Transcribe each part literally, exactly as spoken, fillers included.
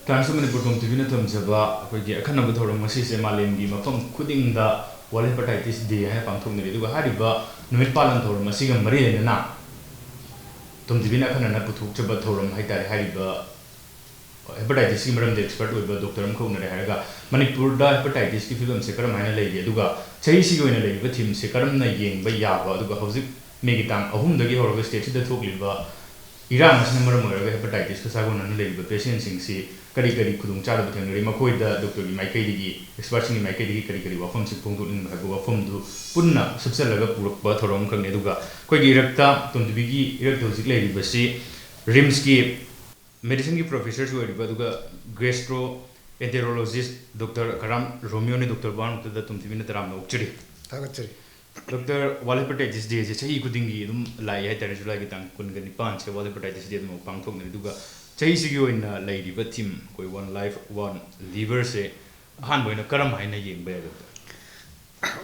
Times of Manipur, TOM ꯇꯤꯚꯤꯅ ꯊꯝꯖꯕ ꯑꯩꯈꯣꯏꯒꯤ ꯑꯈꯟꯅꯕ ꯊꯧꯔꯝ ꯉꯁꯤꯁꯦ ꯃꯥꯂꯦꯝꯒꯤ ꯃꯐꯝ ꯈꯨꯗꯤꯡꯗ World Hepatitis Day ꯍꯥꯏꯅ ꯄꯥꯡꯊꯣꯛꯅꯔꯤ꯫ ꯑꯗꯨꯒ ꯍꯥꯏꯔꯤꯕ ꯅꯨꯃꯤꯠ ꯄꯥꯂꯟ ꯊꯧꯔꯝ ꯑꯁꯤꯒ ꯃꯔꯤ ꯂꯩꯅꯅ ꯇꯣꯝ ꯇꯤꯚꯤꯅ ꯑꯈꯟꯅꯅ ꯄꯨꯊꯣꯛꯆꯕ ꯊꯧꯔꯝ ꯍꯥꯏꯇꯥꯔꯦ꯫ ꯍꯥꯏꯔꯤꯕ hepatitis ꯀꯤ ꯃꯔꯝꯗ expert ꯑꯣꯏꯕ doctor ꯑꯃꯈꯛ ꯎꯅꯔꯦ ꯍꯥꯏꯔꯒ ꯃꯅꯤꯄꯨꯔꯗ hepatitis ꯀꯤ ꯐꯤꯕꯝꯁꯦ ꯀꯔꯝꯍꯥꯏꯅ ꯂꯩꯒꯦ, ꯑꯗꯨꯒ ꯆꯍꯤꯁꯤꯒꯤ ꯑꯣꯏꯅ ꯂꯩꯔꯤꯕ theme ꯁꯦ ꯀꯔꯝꯅ ꯌꯦꯡꯕ ꯌꯥꯕ, ꯑꯗꯨꯒ ꯍꯧꯖꯤꯛ May ꯒꯤ ꯇꯥꯡ ꯑꯍꯨꯝꯗꯒꯤ ꯍꯧꯔꯒ state ꯁꯤꯗ ꯊꯣꯛꯂꯤꯕ ꯏꯔꯥꯡ ꯑꯁꯤꯅ ꯃꯔꯝ ꯑꯣꯏꯔꯒ hepatitis ꯀ ꯁꯥꯒꯣꯟꯅꯅ ꯂꯩꯔꯤꯕ patient ꯁꯤꯡꯁꯤ ꯀꯔꯤ ꯀꯔꯤ ꯈꯨꯗꯣꯡꯆꯥꯗꯕ ꯊꯦꯡꯅꯔꯤ, ꯃꯈꯣꯏꯗ doctor ꯒꯤ ꯃꯥꯏꯀꯩꯗꯒꯤ, expert ꯁꯤꯡꯒꯤ ꯃꯥꯏꯀꯩꯗꯒꯤ ꯀꯔꯤ ꯀꯔꯤ ꯋꯥꯐꯝꯁꯤꯡ ꯐꯣꯡꯗꯣꯛꯅꯤꯡꯕ ꯍꯥꯏꯕ ꯋꯥꯐꯝꯗꯨ ꯄꯨꯟꯅ ꯁꯨꯞꯆꯜꯂꯒ ꯄꯨꯔꯛꯄ ꯊꯧꯔꯝ ꯑꯃꯈꯛꯅꯤ꯫ ꯑꯗꯨꯒ ꯑꯩꯈꯣꯏꯒꯤ ꯏꯔꯛꯇ, ꯇꯣꯝ ꯇꯤꯚꯤꯒꯤ ꯏꯔꯛꯇ ꯍꯧꯖꯤꯛ ꯂꯩꯔꯤꯕꯁꯤ RIMS ꯀꯤ medicine ꯒꯤ professor ꯁꯨ ꯑꯣꯏꯔꯤꯕ, ꯑꯗꯨꯒ gastroenterologist doctor ꯀꯔꯥꯝ ꯔꯣꯃꯤꯌꯣꯅꯤ꯫ Doctor ꯕꯥꯔꯃꯨꯛꯇꯗ ꯇꯣꯝ ꯇꯤꯚꯤꯅ ꯇꯔꯥꯝꯅ ꯑꯣꯛꯆꯔꯤ꯫ ꯊꯥꯒꯠꯆꯔꯤ꯫ Doctor, World Hepatitis Day ꯁꯦ ꯆꯍꯤ ꯈꯨꯗꯤꯡꯒꯤ ꯑꯗꯨꯝ ꯂꯥꯛꯏ ꯍꯥꯏꯇꯥꯔꯦ꯫ July ꯒꯤ ꯇꯥꯡ ꯀꯨꯟꯒ ꯅꯤꯄꯥꯟꯁꯦ World Hepatitis Day ꯑꯗꯨꯝ ꯄꯥꯡꯊꯣꯛꯅꯔꯤ꯫ ꯑꯗꯨꯒ ꯆꯍꯤꯁꯤꯒꯤ ꯑꯣꯏꯅ ꯂꯩꯔꯤꯕ theme, ꯑꯩꯈꯣꯏ One Life, One Liver ꯁꯦ ꯑꯍꯥꯟꯕ ꯑꯣꯏꯅ ꯀꯔꯝ ꯍꯥꯏꯅ ꯌꯦꯡꯕ ꯌꯥꯏ, doctor?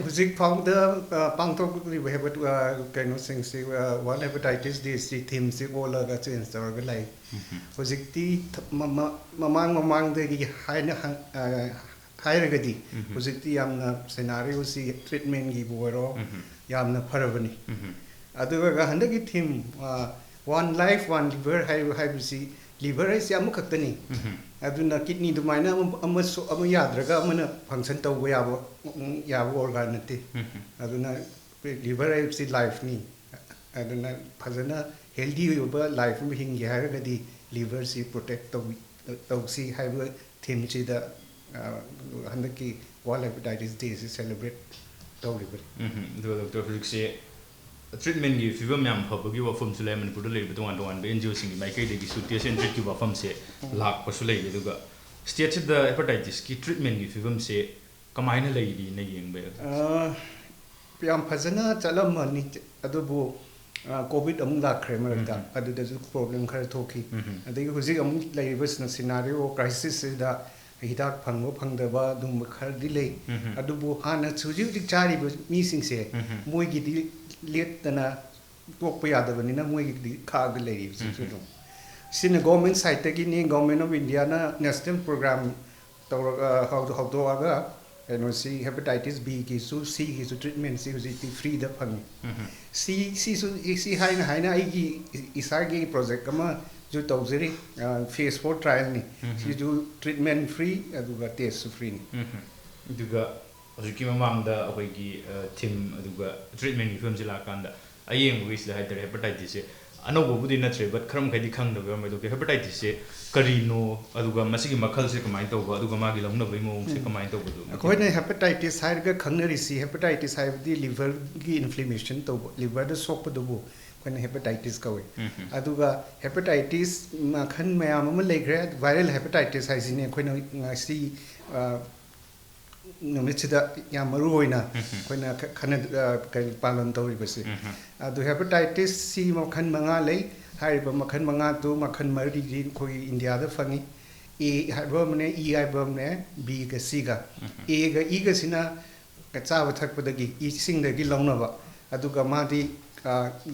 ꯍꯧꯖꯤꯛ ꯐꯥꯎꯕꯗ, ꯑ, ꯄꯥꯡꯊꯣꯛꯂꯤꯕ hepat-, ꯑ, ꯀꯩꯅꯣꯁꯤꯡꯁꯤ, ꯑ, World Hepatitis Day ꯁꯤ theme ꯁꯤ ꯑꯣꯜꯂꯒ change ꯇꯧꯔꯒ ꯂꯩ꯫ ꯎꯝ꯫ ꯍꯧꯖꯤꯛꯇꯤ ꯊ-, ꯃ-, ꯃ-, ꯃꯃꯥꯡ ꯃꯃꯥꯡꯗꯒꯤ ꯍꯥꯏꯅ ꯍꯪ-, ꯑ, ꯍꯥꯏꯔꯒꯗꯤ ꯎꯝ꯫ ꯍꯧꯖꯤꯛꯇꯤ ꯌꯥꯝꯅ scenario ꯁꯤ treatment ꯒꯤꯕꯨ ꯑꯣꯏꯔꯣ, ꯎꯝ꯫ ꯌꯥꯝꯅ ꯐꯔꯕꯅꯤ꯫ ꯎꯝ꯫ ꯑꯗꯨꯒ ꯍꯟꯗꯛꯀꯤ theme, ꯑ, One Life, One Liver ꯍꯥꯏ-, ꯍꯥꯏꯕꯁꯤ liver ꯍꯥꯏꯁꯤ ꯑꯃꯈꯛꯇꯅꯤ꯫ ꯎꯝ꯫ ꯑꯗꯨꯅ kidney ꯑꯗꯨꯃꯥꯏꯅ ꯑꯃ, ꯑꯃꯁꯨ, ꯑꯃ ꯌꯥꯗ꯭ꯔꯒ ꯑꯃꯅ function ꯇꯧꯕ ꯌꯥꯕ, ꯎꯝ, ꯌꯥꯕ organ ꯅꯠꯇꯦ꯫ ꯎꯝ꯫ ꯑꯗꯨꯅ liver ꯍꯥꯏꯕꯁꯤ life ꯅꯤ꯫ ꯑꯗꯨꯅ ꯐꯖꯅ healthy ꯑꯣꯏꯕ life ꯑꯃ ꯍꯤꯡꯒꯦ ꯍꯥꯏꯔꯒꯗꯤ liver ꯁꯤ protect ꯇꯧ-, ꯇꯧꯁꯤ ꯍꯥꯏꯕ theme ꯁꯤꯗ, ꯑ, ꯍꯟꯗꯛꯀꯤ World Hepatitis Day ꯁꯤ celebrate ꯇꯧꯔꯤꯕꯅꯤ꯫ ꯎꯝ, ꯑꯗꯨꯒ doctor, ꯍꯧꯖꯤꯛꯁꯦ treatment ꯀꯤ ꯐꯤꯕꯝ ꯌꯥꯝ ꯐꯕꯒꯤ ꯋꯥꯐꯝꯁꯨ ꯂꯩ꯫ ꯃꯅꯤꯄꯨꯔꯗ ꯂꯩꯔꯤꯕ ꯇꯣꯉꯥꯟ ꯇꯣꯉꯥꯟꯕ NGO ꯁꯤꯡꯒꯤ ꯃꯥꯏꯀꯩꯗꯒꯤꯁꯨ test and treat ꯀꯤ ꯋꯥꯐꯝꯁꯦ ꯎꯝ꯫ ꯂꯥꯛꯄꯁꯨ ꯂꯩꯔꯤ꯫ ꯑꯗꯨꯒ state ꯁꯤꯗ hepatitis ꯀꯤ treatment ꯀꯤ ꯐꯤꯕꯝꯁꯦ ꯀꯃꯥꯏꯅ ꯂꯩꯔꯤꯅ ꯌꯦꯡꯕ ꯌꯥꯏ? ꯑ, ꯌꯥꯝ ꯐꯖꯅ ꯆꯠꯂꯝꯃꯅꯤ, ꯑꯗꯨꯕꯨ, ꯑ, COVID ꯑꯃꯨꯛ ꯂꯥꯛꯈ꯭ꯔꯦ ꯃꯔꯛꯇ, ꯎꯝ꯫ ꯑꯗꯨꯗꯁꯨ problem ꯈꯔ ꯊꯣꯛꯈꯤ꯫ ꯎꯝ꯫ ꯑꯗꯒꯤ ꯍꯧꯖꯤꯛ ꯑꯃꯨꯛ ꯂꯩꯔꯤꯕ scenario crisis ꯁꯤꯗ ꯍꯤꯗꯥꯛ ꯐꯪꯕ ꯐꯪꯗꯕ ꯑꯗꯨꯒꯨꯝꯕ ꯈꯔꯗꯤ ꯂꯩ꯫ ꯎꯝ꯫ ꯑꯗꯨꯕꯨ ꯍꯥꯟꯅ ꯍꯧꯖꯤꯛ ꯍꯧꯖꯤꯛ ꯆꯥꯔꯤꯕ ꯃꯤꯁꯤꯡꯁꯦ, ꯎꯝ꯫ ꯃꯣꯏꯒꯤꯗꯤ ꯂꯦꯞꯇꯅ ꯇꯣꯛꯄ ꯌꯥꯗꯕꯅꯤꯅ ꯃꯣꯏꯒꯤꯗꯤ ꯈꯥꯛꯑꯒ ꯂꯩꯔꯤ ꯍꯧꯖꯤꯛꯁꯨ ꯎꯝ꯫ ꯑꯗꯨꯝ꯫ ꯁꯤꯅ ꯒꯣꯔꯃꯦꯟ ꯁꯥꯏꯠꯇꯒꯤꯅꯤ꯫ ꯒꯣꯔꯃꯦꯟ ꯑꯣꯐ ꯏꯟꯗꯤꯌꯥꯅ ꯅꯦꯁꯅꯦꯜ ꯄ꯭ꯔꯣꯒ꯭ꯔꯥꯝ ꯇꯧꯔꯒ ꯍꯧꯗꯣꯛꯑꯒ ꯀꯩꯅꯣꯁꯤ ꯍꯦꯄꯥꯇꯥꯏꯇꯤꯁ ꯕꯤꯒꯤꯁꯨ ꯁꯤꯒꯤꯁꯨ ꯇ꯭ꯔꯤꯠꯃꯦꯟꯁꯤ ꯍꯧꯖꯤꯛꯇꯤ ꯐ꯭ꯔꯤꯗ ꯐꯪꯉꯤ꯫ ꯁꯤ ꯁꯤꯁꯨ ꯁꯤ ꯍꯥꯏꯅ ꯍꯥꯏꯅ ꯑꯩꯒꯤ ꯏꯁꯥꯒꯤ ꯄ꯭ꯔꯣꯖꯦꯛ ꯑꯃꯁꯨ ꯇꯧꯖꯔꯤ꯫ ꯐꯦꯁ ꯐꯣꯔ ꯇ꯭ꯔꯥꯏꯌꯦꯜꯅꯤ꯫ ꯁꯤꯁꯨ ꯇ꯭ꯔꯤꯠꯃꯦꯟ ꯐ꯭ꯔꯤ ꯑꯗꯨꯒ ꯇꯦꯁꯁꯨ ꯐ꯭ꯔꯤꯅꯤ꯫ ꯑꯗꯨꯒ ꯍꯧꯖꯤꯛꯀꯤ ꯃꯃꯥꯡꯗ ꯑꯩꯈꯣꯏꯒꯤ ꯊꯤꯝ ꯑꯗꯨꯒ ꯇ꯭ꯔꯤꯠꯃꯦꯟꯒꯤ ꯐꯤꯕꯝꯁꯤ ꯂꯥꯛꯀꯥꯟꯗ ꯑꯌꯦꯡꯕꯒꯤꯁꯤꯗ ꯍꯥꯏꯇꯥꯔꯦ, ꯍꯦꯄꯥꯇꯥꯏꯇꯤꯁꯁꯦ ꯑꯅꯧꯕꯕꯨꯗꯤ ꯅꯠꯇ꯭ꯔꯦ, ꯕꯠ ꯈꯔ ꯃꯈꯩꯗꯤ ꯈꯪꯗꯕ ꯌꯥꯎꯔꯝꯃꯦ꯫ ꯑꯗꯨꯒ ꯍꯦꯄꯥꯇꯥꯏꯇꯤꯁꯁꯦ ꯀꯔꯤꯅꯣ, ꯑꯗꯨꯒ ꯃꯁꯤꯒꯤ ꯃꯈꯜꯁꯦ ꯀꯃꯥꯏꯅ ꯇꯧꯕ, ꯑꯗꯨꯒ ꯃꯥꯒꯤ ꯂꯧꯅꯕꯒꯤ ꯃꯑꯣꯡꯁꯦ ꯀꯃꯥꯏꯅ ꯇꯧꯕꯗꯣ? ꯑꯩꯈꯣꯏꯅ ꯍꯦꯄꯥꯇꯥꯏꯇꯤꯁ ꯍꯥꯏꯔꯒ ꯈꯪꯅꯔꯤꯁꯤ, ꯍꯦꯄꯥꯇꯥꯏꯇꯤꯁ ꯍꯥꯏꯕꯗꯤ ꯂꯤꯚꯔꯒꯤ ꯏꯟꯐ꯭ꯂꯦꯃꯦꯁꯟ ꯇꯧꯕ, ꯂꯤꯚꯔꯗ ꯁꯣꯛꯄꯗꯨꯕꯨ ꯑꯩꯈꯣꯏꯅ ꯍꯦꯄꯥꯇꯥꯏꯇꯤꯁ ꯀꯧꯏ꯫ ꯑꯗꯨꯒ ꯍꯦꯄꯥꯇꯥꯏꯇꯤꯁ ꯃꯈꯜ ꯃꯌꯥꯝ ꯑꯃ ꯂꯩꯈ꯭ꯔꯦ꯫ ꯚꯥꯏꯔꯦꯜ ꯍꯦꯄꯥꯇꯥꯏꯇꯤꯁ ꯍꯥꯏꯁꯤꯅꯤ ꯑꯩꯈꯣꯏꯅ ꯉꯁꯤ ꯅꯨꯃꯤꯠꯁꯤꯗ ꯌꯥꯝ ꯃꯔꯨ ꯑꯣꯏꯅ ꯑꯩꯈꯣꯏꯅ ꯈꯟꯅ ꯀꯔꯤ ꯄꯥꯂꯟ ꯇꯧꯔꯤꯕꯁꯤ꯫ ꯑꯗꯨ ꯍꯦꯄꯥꯇꯥꯏꯇꯤꯁ ꯁꯤ ꯃꯈꯜ ꯃꯉꯥ ꯂꯩ꯫ ꯍꯥꯏꯔꯤꯕ ꯃꯈꯜ ꯃꯉꯥꯗꯨ ꯃꯈꯜ ꯃꯔꯤꯗꯤ ꯑꯩꯈꯣꯏꯒꯤ ꯏꯟꯗꯤꯌꯥꯗ ꯐꯪꯉꯤ꯫ ꯑꯦ ꯍꯥꯏꯕ ꯑꯃꯅꯦ, ꯏ ꯍꯥꯏꯕ ꯑꯃꯅꯦ, ꯕꯤꯒ ꯁꯤꯒ꯫ ꯑꯦꯒ ꯏꯒꯁꯤꯅ ꯆꯥꯕ ꯊꯛꯄꯗꯒꯤ, ꯏꯁꯤꯡꯗꯒꯤ ꯂꯧꯅꯕ, ꯑꯗꯨꯒ ꯃꯥꯗꯤ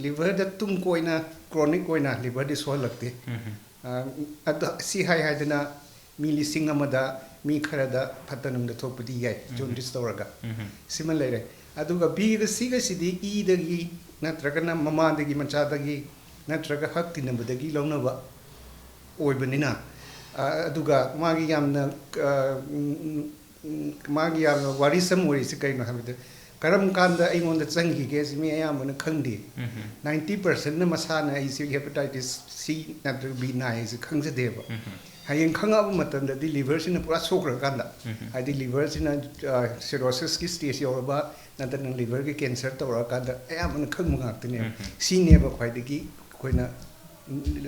ꯂꯤꯚꯔꯗ ꯇꯨꯡ ꯀꯣꯏꯅ, ꯀ꯭ꯔꯣꯅꯤꯛ ꯑꯣꯏꯅ ꯂꯤꯚꯔꯗꯤ ꯁꯣꯛꯍꯜꯂꯛꯇꯦ꯫ ꯑꯗꯣ ꯁꯤ ꯍꯥꯏ ꯍꯥꯏꯗꯅ ꯃꯤ ꯂꯤꯁꯤꯡ ꯑꯃꯗ ꯃꯤ ꯈꯔꯗ ꯐꯠꯇ ꯅꯨꯡꯗ ꯊꯣꯛꯄꯗꯤ ꯌꯥꯏ, ꯖꯣꯟꯗꯤꯁ ꯇꯧꯔꯒ꯫ ꯁꯤꯃ ꯂꯩꯔꯦ꯫ ꯑꯗꯨꯒ ꯕꯤꯒ ꯁꯤꯒꯁꯤꯗꯤ ꯏꯗꯒꯤ ꯅꯠꯇ꯭ꯔꯒꯅ ꯃꯃꯥꯗꯒꯤ, ꯃꯆꯥꯗꯒꯤ ꯅꯠꯇ꯭ꯔꯒ ꯍꯛ ꯇꯤꯟꯅꯕꯗꯒꯤ ꯂꯧꯅꯕ ꯑꯣꯏꯕꯅꯤꯅ, ꯑꯗꯨꯒ ꯃꯥꯒꯤ ꯌꯥꯝꯅ ꯃꯥꯒꯤ ꯌꯥꯝꯅ worrisome ꯑꯣꯏꯔꯤꯁꯤ ꯀꯩꯅꯣ ꯍꯥꯏꯕꯗ, ꯀꯔꯝ ꯀꯥꯟꯗ ꯑꯩꯉꯣꯟꯗ ꯆꯪꯈꯤꯒꯦ ꯁꯤ ꯃꯤ ꯑꯌꯥꯝꯕꯅ ꯈꯪꯗꯦ꯫ ꯅꯥꯏꯟꯇꯤ ꯄꯥꯔꯁꯦꯟꯅ ꯃꯁꯥꯅ ꯑꯩꯁꯤ ꯍꯦꯄꯥꯇꯥꯏꯇꯤꯁ ꯁꯤ ꯅꯠꯇ꯭ꯔꯒ ꯕꯤ ꯅꯥꯏ ꯍꯥꯏꯁꯤ ꯈꯪꯖꯗꯦꯕ꯫ ꯍꯌꯦꯡ ꯈꯪꯉꯛꯑꯕ ꯃꯇꯝꯗꯗꯤ ꯂꯤꯚꯔꯁꯤꯅ ꯄꯨꯔꯥ ꯁꯣꯛꯈ꯭ꯔꯀꯥꯟꯗ, ꯍꯥꯏꯗꯤ ꯂꯤꯚꯔꯁꯤꯅ ꯁꯤꯔꯣꯁꯤꯁꯀꯤ ꯁ꯭ꯇꯦꯖ ꯌꯧꯔꯕ ꯅꯠꯇ꯭ꯔꯒ ꯂꯤꯚꯔꯒꯤ ꯀꯦꯟꯁꯔ ꯇꯧꯔꯛꯑꯀꯥꯟꯗ ꯑꯌꯥꯝꯕꯅ ꯈꯪꯕ ꯉꯥꯛꯇꯅꯦꯕ꯫ ꯁꯤꯅꯦꯕ ꯈ꯭ꯋꯥꯏꯗꯒꯤ ꯑꯩꯈꯣꯏꯅ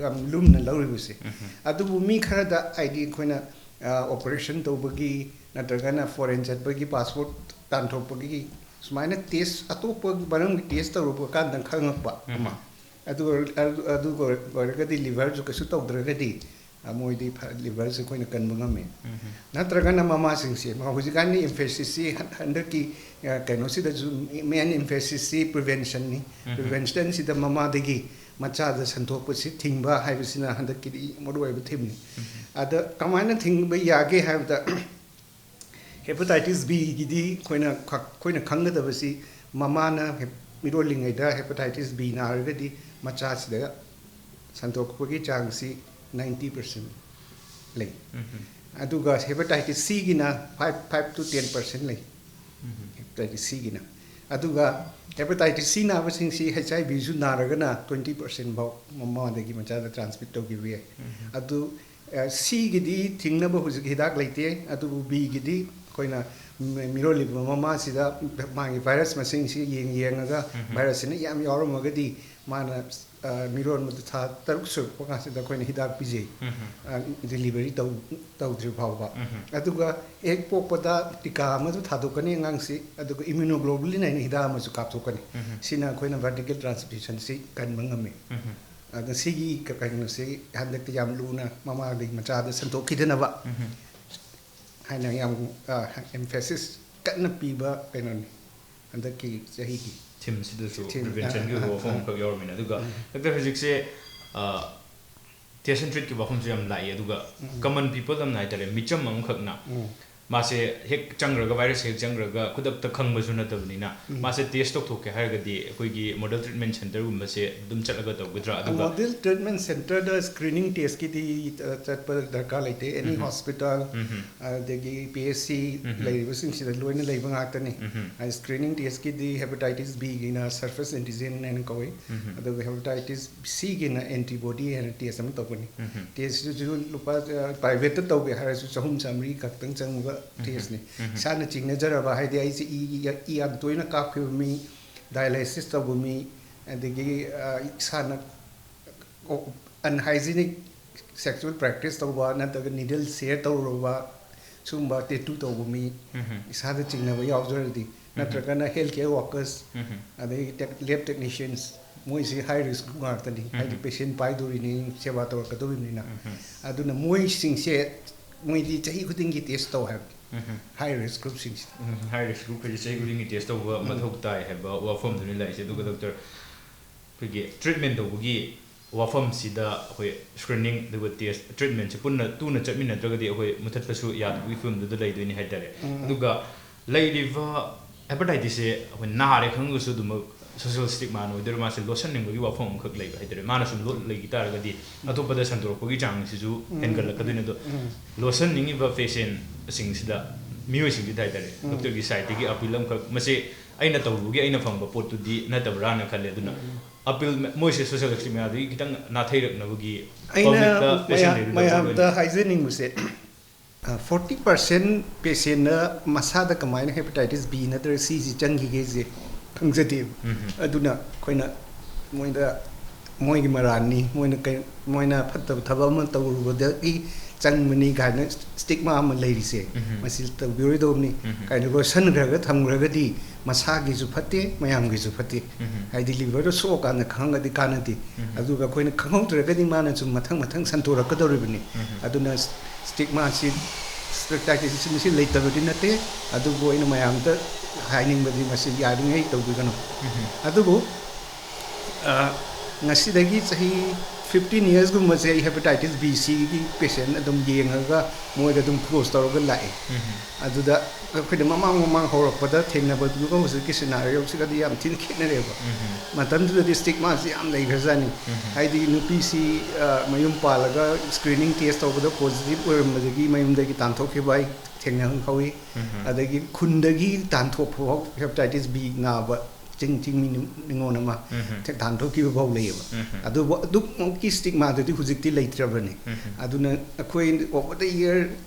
ꯌꯥꯝ ꯂꯨꯝꯅ ꯂꯧꯔꯤꯕꯁꯦ꯫ ꯑꯗꯨꯕꯨ ꯃꯤ ꯈꯔꯗ ꯍꯥꯏꯗꯤ ꯑꯩꯈꯣꯏꯅ ꯑꯣꯄꯔꯦꯁꯟ ꯇꯧꯕꯒꯤ ꯅꯠꯇ꯭ꯔꯒꯅ ꯐꯣꯔꯦꯟ ꯆꯠꯄꯒꯤ ꯄꯥꯁꯄꯣꯔꯠ ꯇꯥꯟꯊꯣꯛꯄꯒꯤ ꯁꯨꯃꯥꯏꯅ ꯇꯦꯁ, ꯑꯇꯣꯞꯄ ꯃꯔꯝꯒꯤ ꯇꯦꯁ ꯇꯧꯔꯨꯕ ꯀꯥꯟꯗ ꯈꯪꯉꯛꯄ ꯑꯃ꯫ ꯑꯗꯨ ꯑꯣꯏꯔ-, ꯑꯗꯨ ꯑꯣꯏꯔꯒꯗꯤ ꯂꯤꯚꯔꯁꯨ ꯀꯩꯁꯨ ꯇꯧꯗ꯭ꯔꯒꯗꯤ ꯃꯣꯏꯗꯤ ꯂꯤꯚꯔꯁꯦ ꯑꯩꯈꯣꯏꯅ ꯀꯟꯕ ꯉꯝꯃꯤ꯫ ꯅꯠꯇ꯭ꯔꯒꯅ ꯃꯃꯥꯁꯤꯡꯁꯦ, ꯃꯥ ꯍꯧꯖꯤꯛꯀꯥꯟꯒꯤ emphasis ꯁꯤ ꯍꯟ-, ꯍꯟꯗꯛꯀꯤ ꯀꯩꯅꯣꯁꯤꯗꯁꯨ main emphasis ꯁꯤ ꯄ꯭ꯔꯤꯚꯦꯟꯁꯟꯅꯤ꯫ ꯄ꯭ꯔꯤꯚꯦꯟꯁꯟꯁꯤꯗ ꯃꯃꯥꯗꯒꯤ ꯃꯆꯥꯗ ꯁꯟꯗꯣꯛꯄꯁꯤ ꯊꯤꯡꯕ ꯍꯥꯏꯕꯁꯤꯅ ꯍꯟꯗꯛꯀꯤꯗꯤ ꯃꯔꯨꯑꯣꯏꯕ ꯊꯤꯝꯅꯤ꯫ ꯑꯗ ꯀꯃꯥꯏꯅ ꯊꯤꯡꯕ ꯌꯥꯒꯦ ꯍꯥꯏꯕꯗ, ꯍꯦꯄꯥꯇꯥꯏꯇꯤꯁ ꯕꯤꯒꯤꯗꯤ ꯑꯩꯈꯣꯏꯅ ꯈ-, ꯑꯩꯈꯣꯏꯅ ꯈꯪꯒꯗꯕꯁꯤ, ꯃꯃꯥꯅ ꯍꯦꯞ-, ꯃꯤꯔꯣꯜꯂꯤꯉꯩꯗ ꯍꯦꯄꯥꯇꯥꯏꯇꯤꯁ ꯕꯤ ꯅꯥꯔꯒꯗꯤ ꯃꯆꯥꯁꯤꯗ ꯁꯟꯗꯣꯛꯄꯒꯤ ꯆꯥꯡꯁꯤ ꯅꯥꯏꯟꯇꯤ ꯄꯥꯔꯁꯦꯟ ꯂꯩ꯫ ꯑꯗꯨꯒ ꯍꯦꯄꯥꯇꯥꯏꯇꯤꯁ ꯁꯤꯒꯤꯅ five, five to ten percent ꯂꯩ꯫ ꯍꯦꯄꯥꯇꯥꯏꯇꯤꯁ ꯁꯤꯒꯤꯅ꯫ ꯑꯗꯨꯒ ꯍꯦꯄꯥꯇꯥꯏꯇꯤꯁ ꯁꯤ ꯅꯥꯕꯁꯤꯡꯁꯤ ꯍꯩꯆ ꯑꯥꯏ ꯚꯤꯁꯨ ꯅꯥꯔꯒꯅ ꯇ꯭ꯋꯦꯟꯇꯤ ꯄꯥꯔꯁꯦꯟ ꯐꯥꯎ ꯃꯃꯥꯗꯒꯤ ꯃꯆꯥꯗ ꯇ꯭ꯔꯥꯟꯁꯃꯤꯠ ꯇꯧꯈꯤꯕ ꯌꯥꯏ꯫ ꯑꯗꯨ, ꯑ, ꯁꯤꯒꯤꯗꯤ ꯊꯤꯡꯅꯕ ꯍꯧꯖꯤꯛ ꯍꯤꯗꯥꯛ ꯂꯩꯇꯦ, ꯑꯗꯨꯕꯨ ꯕꯤꯒꯤꯗꯤ ꯑꯩꯈꯣꯏꯅ ꯃꯤ-, ꯃꯤꯔꯣꯜꯂꯤꯕ ꯃꯃꯥꯁꯤꯗ ꯃꯥꯒꯤ ꯚꯥꯏꯔꯁ ꯃꯁꯤꯡꯁꯤ ꯌꯦꯡ ꯌꯦꯡꯉꯒ, ꯚꯥꯏꯔꯁꯁꯤꯅ ꯌꯥꯝ ꯌꯥꯎꯔꯝꯃꯒꯗꯤ ꯃꯥꯅ, ꯑ, ꯃꯤꯔꯣꯟꯕꯗꯨ ꯊꯥ ꯇꯔꯨꯛ ꯁꯨꯔꯛꯄ ꯀꯥꯟꯁꯤꯗ ꯑꯩꯈꯣꯏꯅ ꯍꯤꯗꯥꯛ ꯄꯤꯖꯩ꯫ ꯑ, ꯗꯤꯂꯤꯚꯔꯤ ꯇꯧ-, ꯇꯧꯗ꯭ꯔꯤ ꯐꯥꯎꯕ꯫ ꯑꯗꯨꯒ ꯍꯦꯛ ꯄꯣꯛꯄꯗ ꯇꯤꯀꯥ ꯑꯃꯁꯨ ꯊꯥꯗꯣꯛꯀꯅꯤ ꯑꯉꯥꯡꯁꯤ, ꯑꯗꯨꯒ ꯏꯝꯃ꯭ꯌꯨꯅꯣꯒ꯭ꯂꯣꯕꯨꯂꯤꯟ ꯍꯥꯏꯅ ꯍꯤꯗꯥꯛ ꯑꯃꯁꯨ ꯀꯥꯞꯊꯣꯛꯀꯅꯤ꯫ ꯁꯤꯅ ꯑꯩꯈꯣꯏꯅ ꯚꯔꯇꯤꯀꯦꯜ ꯇ꯭ꯔꯥꯟꯁꯃꯤꯁꯟꯁꯤ ꯀꯟꯕ ꯉꯝꯃꯤ꯫ ꯑꯗ ꯁꯤꯒꯤ ꯀ-, ꯀꯩꯅꯣꯁꯤ ꯍꯟꯗꯛꯇꯤ ꯌꯥꯝ ꯂꯨꯅ ꯃꯃꯥꯗꯒꯤ ꯃꯆꯥꯗ ꯁꯟꯗꯣꯛꯈꯤꯗꯅꯕ ꯍꯥꯏꯅ ꯌꯥꯝ, ꯑ, ꯑꯦꯝꯐꯦꯁꯤꯁ ꯀꯟꯅ ꯄꯤꯕ ꯀꯩꯅꯣꯅꯤ ꯍꯟꯗꯛꯀꯤ ꯆꯍꯤꯒꯤ꯫ ꯊꯤꯝꯁꯤꯗꯁꯨ ꯊꯤꯝ, ꯄ꯭ꯔꯤꯚꯦꯟꯁꯟꯒꯤ ꯑ, ꯑ, ꯑꯣꯏꯕ ꯋꯥꯐꯝ ꯑ, ꯑꯃꯈꯛ ꯌꯥꯎꯔꯝꯃꯤꯅ꯫ ꯑꯗꯨꯒ ꯎꯝ꯫ ꯗꯥꯛꯇꯔ, ꯍꯧꯖꯤꯛꯁꯦ, ꯑ, ꯇꯦꯁ ꯑꯦꯟ ꯇ꯭ꯔꯤꯠꯀꯤ ꯋꯥꯐꯝꯁꯨ ꯌꯥꯝ ꯂꯥꯛꯏ꯫ ꯑꯗꯨꯒ ꯎꯝ꯫ ꯀꯃꯟ ꯄꯤꯄꯜ ꯑꯃꯅ ꯍꯥꯏꯇꯥꯔꯦ, ꯃꯤꯆꯝ ꯑꯃꯈꯛꯅ ꯎꯝ꯫ ꯃꯥꯁꯦ ꯍꯦꯛ ꯆꯪꯈ꯭ꯔꯒ, ꯚꯥꯏꯔꯁ ꯍꯦꯛ ꯆꯪꯈ꯭ꯔꯒ ꯈꯨꯗꯛꯇ ꯈꯪꯕꯁꯨ ꯅꯠꯇꯕꯅꯤꯅ, ꯎꯝ꯫ ꯃꯥꯁꯦ ꯇꯦꯁ ꯇꯧꯊꯣꯛꯀꯦ ꯍꯥꯏꯔꯒꯗꯤ ꯑꯩꯈꯣꯏꯒꯤ ꯃꯣꯗꯦꯜ ꯇ꯭ꯔꯤꯠꯃꯦꯟ ꯁꯦꯟꯇꯔꯒꯨꯝꯕꯁꯦ ꯑꯗꯨꯝ ꯆꯠꯂꯒ ꯇꯧꯒꯗ꯭ꯔꯥ? ꯑꯗꯨꯒ ꯃꯣꯗꯦꯜ ꯇ꯭ꯔꯤꯠꯃꯦꯟ ꯁꯦꯟꯇꯔꯗ ꯁ꯭ꯀ꯭ꯔꯤꯅꯤꯡ ꯇꯦꯁꯀꯤꯗꯤ, ꯑ, ꯆꯠꯄ ꯗꯔꯀꯥꯔ ꯂꯩꯇꯦ꯫ ꯑꯦꯅꯤ ꯎꯝ꯫ ꯍꯣꯁꯄꯤꯇꯥꯜ, ꯎꯝ꯫ ꯑꯗꯒꯤ ꯄꯤ ꯑꯩꯆ ꯁꯤ ꯎꯝ꯫ ꯂꯩꯔꯤꯕꯁꯤꯡꯁꯤꯗ ꯂꯣꯏꯅ ꯂꯩꯕ ꯉꯥꯛꯇꯅꯤ꯫ ꯎꯝ꯫ ꯑ, ꯁ꯭ꯀ꯭ꯔꯤꯅꯤꯡ ꯇꯦꯁꯀꯤꯗꯤ ꯍꯦꯄꯥꯇꯥꯏꯇꯤꯁ ꯕꯤꯒꯤꯅ ꯁꯔꯐꯦꯁ ꯑꯦꯟꯇꯤꯖꯦꯟ ꯍꯥꯏꯅ ꯀꯧꯏ꯫ ꯎꯝ꯫ ꯑꯗꯨꯒ ꯍꯦꯄꯥꯇꯥꯏꯇꯤꯁ ꯁꯤꯒꯤꯅ ꯑꯦꯟꯇꯤꯕꯣꯗꯤ ꯍꯥꯏꯅ ꯇꯦꯁ ꯑꯃ ꯇꯧꯒꯅꯤ꯫ ꯎꯝ꯫ ꯇꯦꯁꯇꯨꯁꯨ ꯂꯨꯄꯥ, ꯑ, ꯄ꯭ꯔꯥꯏꯚꯦꯠꯇ ꯇꯧꯒꯦ ꯍꯥꯏꯔꯁꯨ ꯆꯍꯨꯝ ꯆꯥꯃꯔꯤ ꯈꯛꯇꯪ ꯆꯪꯕ ꯎꯝ꯫ ꯇꯦꯁꯅꯤ꯫ ꯎꯝ꯫ ꯏꯁꯥꯅ ꯆꯤꯡꯅꯖꯔꯕ, ꯍꯥꯏꯗꯤ ꯑꯩꯁꯦ ꯏ, ꯏ, ꯏ ꯌꯥꯝ ꯇꯣꯏꯅ ꯀꯥꯞꯈꯤꯕ ꯃꯤ, ꯗꯥꯏꯂꯥꯏꯁꯤꯁ ꯇꯧꯕ ꯃꯤ, ꯑꯗꯒꯤ, ꯑ, ꯏꯁꯥꯅ ꯑꯟꯍꯥꯏꯖꯤꯅꯤꯛ ꯁꯦꯛꯁꯨꯋꯦꯜ ꯄ꯭ꯔꯦꯛꯇꯤꯁ ꯇꯧꯕ ꯅꯠꯇ꯭ꯔꯒ ꯅꯤꯗꯜ ꯁꯤꯌꯔ ꯇꯧꯔꯨꯔꯕ, ꯁꯤꯒꯨꯝꯕ ꯇꯦꯇꯨ ꯇꯧꯕ ꯃꯤ, ꯎꯝ꯫ ꯏꯁꯥꯗ ꯆꯤꯡꯅꯕ ꯌꯥꯎꯖꯔꯗꯤ, ꯎꯝ꯫ ꯅꯠꯇ꯭ꯔꯒꯅ ꯍꯦꯜꯊ ꯀꯦꯌꯔ ꯋꯥꯔꯀꯔꯁ, ꯎꯝ꯫ ꯑꯗꯒꯤ ꯇꯦꯛ-, ꯂꯦꯕ ꯇꯦꯛꯅꯤꯁꯤꯌꯟꯁ, ꯃꯣꯏꯁꯤ ꯍꯥꯏ ꯔꯤꯁꯛ ꯉꯥꯛꯇꯅꯤ꯫ ꯎꯝ꯫ ꯍꯥꯏꯗꯤ ꯄꯦꯁꯦꯟ ꯄꯥꯏꯗꯣꯔꯤꯅꯤ, ꯁꯦꯕꯥ ꯇꯧꯔꯛꯀꯗꯧꯔꯤꯕꯅꯤꯅ꯫ ꯎꯝ꯫ ꯑꯗꯨꯅ ꯃꯣꯏꯁꯤꯡꯁꯦ, ꯃꯣꯏꯗꯤ ꯆꯍꯤ ꯈꯨꯗꯤꯡꯒꯤ ꯇꯦꯁ ꯇꯧ ꯍꯥꯏꯕꯅꯤ꯫ ꯎꯝ꯫ ꯍꯥꯏ ꯔꯤꯁꯛ ꯒ꯭ꯔꯨꯞꯁꯤꯡꯁꯦ꯫ ꯎꯝ, ꯍꯥꯏ ꯔꯤꯁꯛ ꯒ꯭ꯔꯨꯞꯈꯩꯁꯦ ꯆꯍꯤ ꯈꯨꯗꯤꯡꯒꯤ ꯇꯦꯁ ꯇꯧꯕ ꯎꯝ꯫ ꯃꯊꯧ ꯇꯥꯏ ꯍꯥꯏꯕ ꯋꯥꯐꯝꯗꯨꯅꯤ ꯂꯥꯛꯏꯁꯦ꯫ ꯑꯗꯨꯒ ꯗꯣꯛꯇꯔ, ꯑꯩꯈꯣꯏꯒꯤ ꯇ꯭ꯔꯤꯠꯃꯦꯟ ꯇꯧꯕꯒꯤ ꯋꯥꯐꯝꯁꯤꯗ ꯑꯩꯈꯣꯏ ꯁ꯭ꯀ꯭ꯔꯤꯅꯤꯡ ꯑꯗꯨꯒ ꯇꯦꯁ ꯇ꯭ꯔꯤꯠꯃꯦꯟꯁꯦ ꯄꯨꯟꯅ ꯇꯨꯅ ꯆꯠꯃꯤꯟꯅꯗ꯭ꯔꯒꯗꯤ ꯑꯩꯈꯣꯏ ꯃꯨꯊꯠꯄꯁꯨ ꯌꯥꯗꯕꯒꯤ ꯐꯤꯕꯝꯗꯨꯗ ꯂꯩꯗꯣꯏꯅꯤ ꯍꯥꯏꯇꯥꯔꯦ꯫ ꯑꯗꯨꯒ ꯂꯩꯔꯤꯕ ꯍꯦꯄꯥꯇꯥꯏꯇꯤꯁꯁꯦ ꯑꯩꯈꯣꯏ ꯅꯥꯔꯦ ꯈꯪꯉꯒꯁꯨ ꯑꯗꯨꯃꯛ ꯁꯣꯁꯤꯌꯦꯜ ꯁ꯭ꯇꯤꯛꯃꯥ ꯑꯣꯏꯗꯣꯏꯔꯥ, ꯃꯥꯁꯦ ꯂꯣꯠꯁꯟꯅꯤꯡꯕꯒꯤ ꯋꯥꯐꯝ ꯑꯃꯈꯛ ꯂꯩꯕ ꯍꯥꯏꯇꯥꯔꯦ꯫ ꯃꯥꯅ ꯁꯨꯝ ꯂꯣꯠ ꯂꯩꯈꯤ ꯇꯥꯔꯒꯗꯤ ꯑꯇꯣꯞꯄꯗ ꯁꯟꯗꯣꯔꯛꯄꯒꯤ ꯆꯥꯡꯁꯤꯁꯨ ꯍꯦꯟꯒꯠꯂꯛꯀꯗꯣꯏꯅꯤ꯫ ꯑꯗꯣ ꯂꯣꯠꯁꯟꯅꯤꯡꯉꯤꯕ ꯄꯦꯁꯦꯟꯁꯤꯡꯁꯤꯗ, ꯃꯤꯑꯣꯏꯁꯤꯡꯁꯤꯗ ꯍꯥꯏꯇꯥꯔꯦ, ꯗꯣꯛꯇꯔꯒꯤ ꯁꯥꯏꯠꯇꯒꯤ ꯑꯄꯤꯜ ꯑꯃꯈꯛ, ꯃꯁꯤ ꯑꯩꯅ ꯇꯧꯔꯨꯕꯒꯤ ꯑꯩꯅ ꯐꯪꯕ ꯄꯣꯠꯇꯨꯗꯤ ꯅꯠꯇꯕ꯭ꯔꯥꯅ ꯈꯜꯂꯦ꯫ ꯑꯗꯨꯅ ꯑꯄꯤꯜ, ꯃꯣꯏꯁꯦ ꯁꯣꯁꯤꯌꯦꯜ ꯁ꯭ꯇꯤꯛꯃꯥꯗꯒꯤ ꯈꯤꯇꯪ ꯅꯥꯊꯩꯔꯛꯅꯕꯒꯤ ꯑꯩꯅ ꯄꯕ꯭ꯂꯤꯛꯇ ꯄꯦꯁꯦꯟ ꯃꯌꯥꯝ, ꯂꯩꯕꯗ ꯃꯌꯥꯝꯗ ꯍꯥꯏꯖꯅꯤꯡꯕꯁꯦ, ꯐꯣꯔꯇꯤ ꯄꯥꯔꯁꯦꯟ ꯄꯦꯁꯦꯟꯅ ꯃꯁꯥꯗ ꯀꯃꯥꯏꯅ ꯍꯦꯄꯥꯇꯥꯏꯇꯤꯁ ꯕꯤ ꯅꯠꯇ꯭ꯔꯒ ꯁꯤꯁꯤ ꯆꯪꯈꯤꯒꯦꯁꯦ ꯈꯪꯖꯗꯦꯕ꯫ ꯑꯗꯨꯅ ꯑꯩꯈꯣꯏꯅ ꯃꯣꯏꯗ, ꯃꯣꯏꯒꯤ ꯃꯔꯥꯟꯅꯤ, ꯃꯣꯏꯅ ꯀꯩ-, ꯃꯣꯏꯅ ꯐꯠꯇꯕ ꯊꯕꯛ ꯑꯃ ꯇꯧꯔꯨꯕꯗꯒꯤ ꯆꯪꯕꯅꯤ ꯀꯥꯏꯅ ꯁ꯭ꯇꯤꯛꯃꯥ ꯑꯃ ꯂꯩꯔꯤꯁꯦ, ꯃꯁꯤ ꯇꯧꯕꯤꯔꯣꯏꯗꯧꯕꯅꯤ꯫ ꯀꯥꯏꯅ ꯂꯣꯠꯁꯟꯈ꯭ꯔꯒ ꯊꯝꯈ꯭ꯔꯒꯗꯤ ꯃꯁꯥꯒꯤꯁꯨ ꯐꯠꯇꯦ, ꯃꯌꯥꯝꯒꯤꯁꯨ ꯐꯠꯇꯦ꯫ ꯍꯥꯏꯗꯤ ꯂꯤꯚꯔꯗꯣ ꯁꯣꯛꯑꯀꯥꯟꯗ ꯈꯪꯉꯗꯤ ꯀꯥꯟꯅꯗꯦ꯫ ꯑꯗꯨꯒ ꯑꯩꯈꯣꯏꯅ ꯈꯪꯍꯧꯗ꯭ꯔꯒꯗꯤ ꯃꯥꯅ ꯁꯨꯝ ꯃꯊꯪ ꯃꯊꯪ ꯁꯟꯇꯣꯔꯛꯀꯗꯧꯔꯤꯕꯅꯤ꯫ ꯑꯗꯨꯅ ꯁ꯭ꯇꯤꯛꯃꯥꯁꯤ, ꯁ꯭ꯇꯤꯛꯃꯥꯇꯥꯏꯇꯤꯁꯁꯤ ꯃꯁꯤ ꯂꯩꯇꯕꯗꯤ ꯅꯠꯇꯦ, ꯑꯗꯨꯕꯨ ꯑꯩꯅ ꯃꯌꯥꯝꯗ ꯍꯥꯏꯅꯤꯡꯕꯗꯤ ꯃꯁꯤ ꯌꯥꯔꯤꯉꯩ ꯇꯧꯕꯤꯒꯅꯨ꯫ ꯑꯗꯨꯕꯨ, ꯑ, ꯉꯁꯤꯗꯒꯤ ꯆꯍꯤ ꯐꯤꯐꯇꯤꯟ ꯌꯔꯁꯀꯨꯝꯕꯁꯦ ꯑꯩ ꯍꯦꯄꯥꯇꯥꯏꯇꯤꯁ ꯕꯤ ꯁꯤꯒꯤ ꯄꯦꯁꯦꯟ ꯑꯗꯨꯝ ꯌꯦꯡꯉꯒ ꯃꯣꯏꯗ ꯑꯗꯨꯝ ꯀ꯭ꯂꯣꯖ ꯇꯧꯔꯒ ꯂꯥꯛꯑꯦ꯫ ꯑꯗꯨꯗ ꯑꯩꯈꯣꯏꯅ ꯃꯃꯥꯡ ꯃꯃꯥꯡ ꯍꯧꯔꯛꯄꯗ ꯊꯦꯡꯅꯕꯗꯨꯒ ꯍꯧꯖꯤꯛꯀꯤ ꯁꯤꯅꯥꯔꯤꯑꯣꯁꯤꯒꯗꯤ ꯌꯥꯝ ꯊꯤꯅ ꯈꯦꯠꯅꯔꯦꯕ꯫ ꯃꯇꯝꯗꯨꯗꯗꯤ ꯁ꯭ꯇꯤꯛꯃꯥꯁꯤ ꯌꯥꯝ ꯂꯩꯈ꯭ꯔꯖꯥꯠꯅꯤ꯫ ꯍꯥꯏꯗꯤ ꯅꯨꯄꯤꯁꯤ, ꯑ, ꯃꯌꯨꯝ ꯄꯥꯜꯂꯒ ꯁ꯭ꯀ꯭ꯔꯤꯅꯤꯡ ꯇꯦꯁ ꯇꯧꯕꯗ ꯄꯣꯖꯤꯇꯤꯚ ꯑꯣꯏꯔꯝꯕꯗꯒꯤ ꯃꯌꯨꯝꯗꯒꯤ ꯇꯥꯟꯊꯣꯛꯈꯤꯕ ꯑꯩ ꯊꯦꯡꯅꯍꯧꯋꯤ꯫ ꯑꯗꯒꯤ ꯈꯨꯟꯗꯒꯤ ꯇꯥꯟꯊꯣꯛꯄ ꯐꯥꯎ ꯍꯦꯄꯥꯇꯥꯏꯇꯤꯁ ꯕꯤ ꯅꯥꯕ ꯆꯤꯡ, ꯆꯤꯡꯃꯤ ꯅꯤ-, ꯅꯤꯉꯣꯜ ꯑꯃ ꯊꯦ-, ꯇꯥꯟꯊꯣꯛꯈꯤꯕ ꯐꯥꯎ ꯂꯩꯌꯦꯕ꯫ ꯑꯗꯨꯕꯨ ꯑꯗꯨꯃꯛꯀꯤ ꯁ꯭ꯇꯤꯛꯃꯥꯗꯨꯗꯤ ꯍꯧꯖꯤꯛꯇꯤ ꯂꯩꯇ꯭ꯔꯕꯅꯤ꯫ ꯑꯗꯨꯅ ꯑꯩꯈꯣꯏ over the year,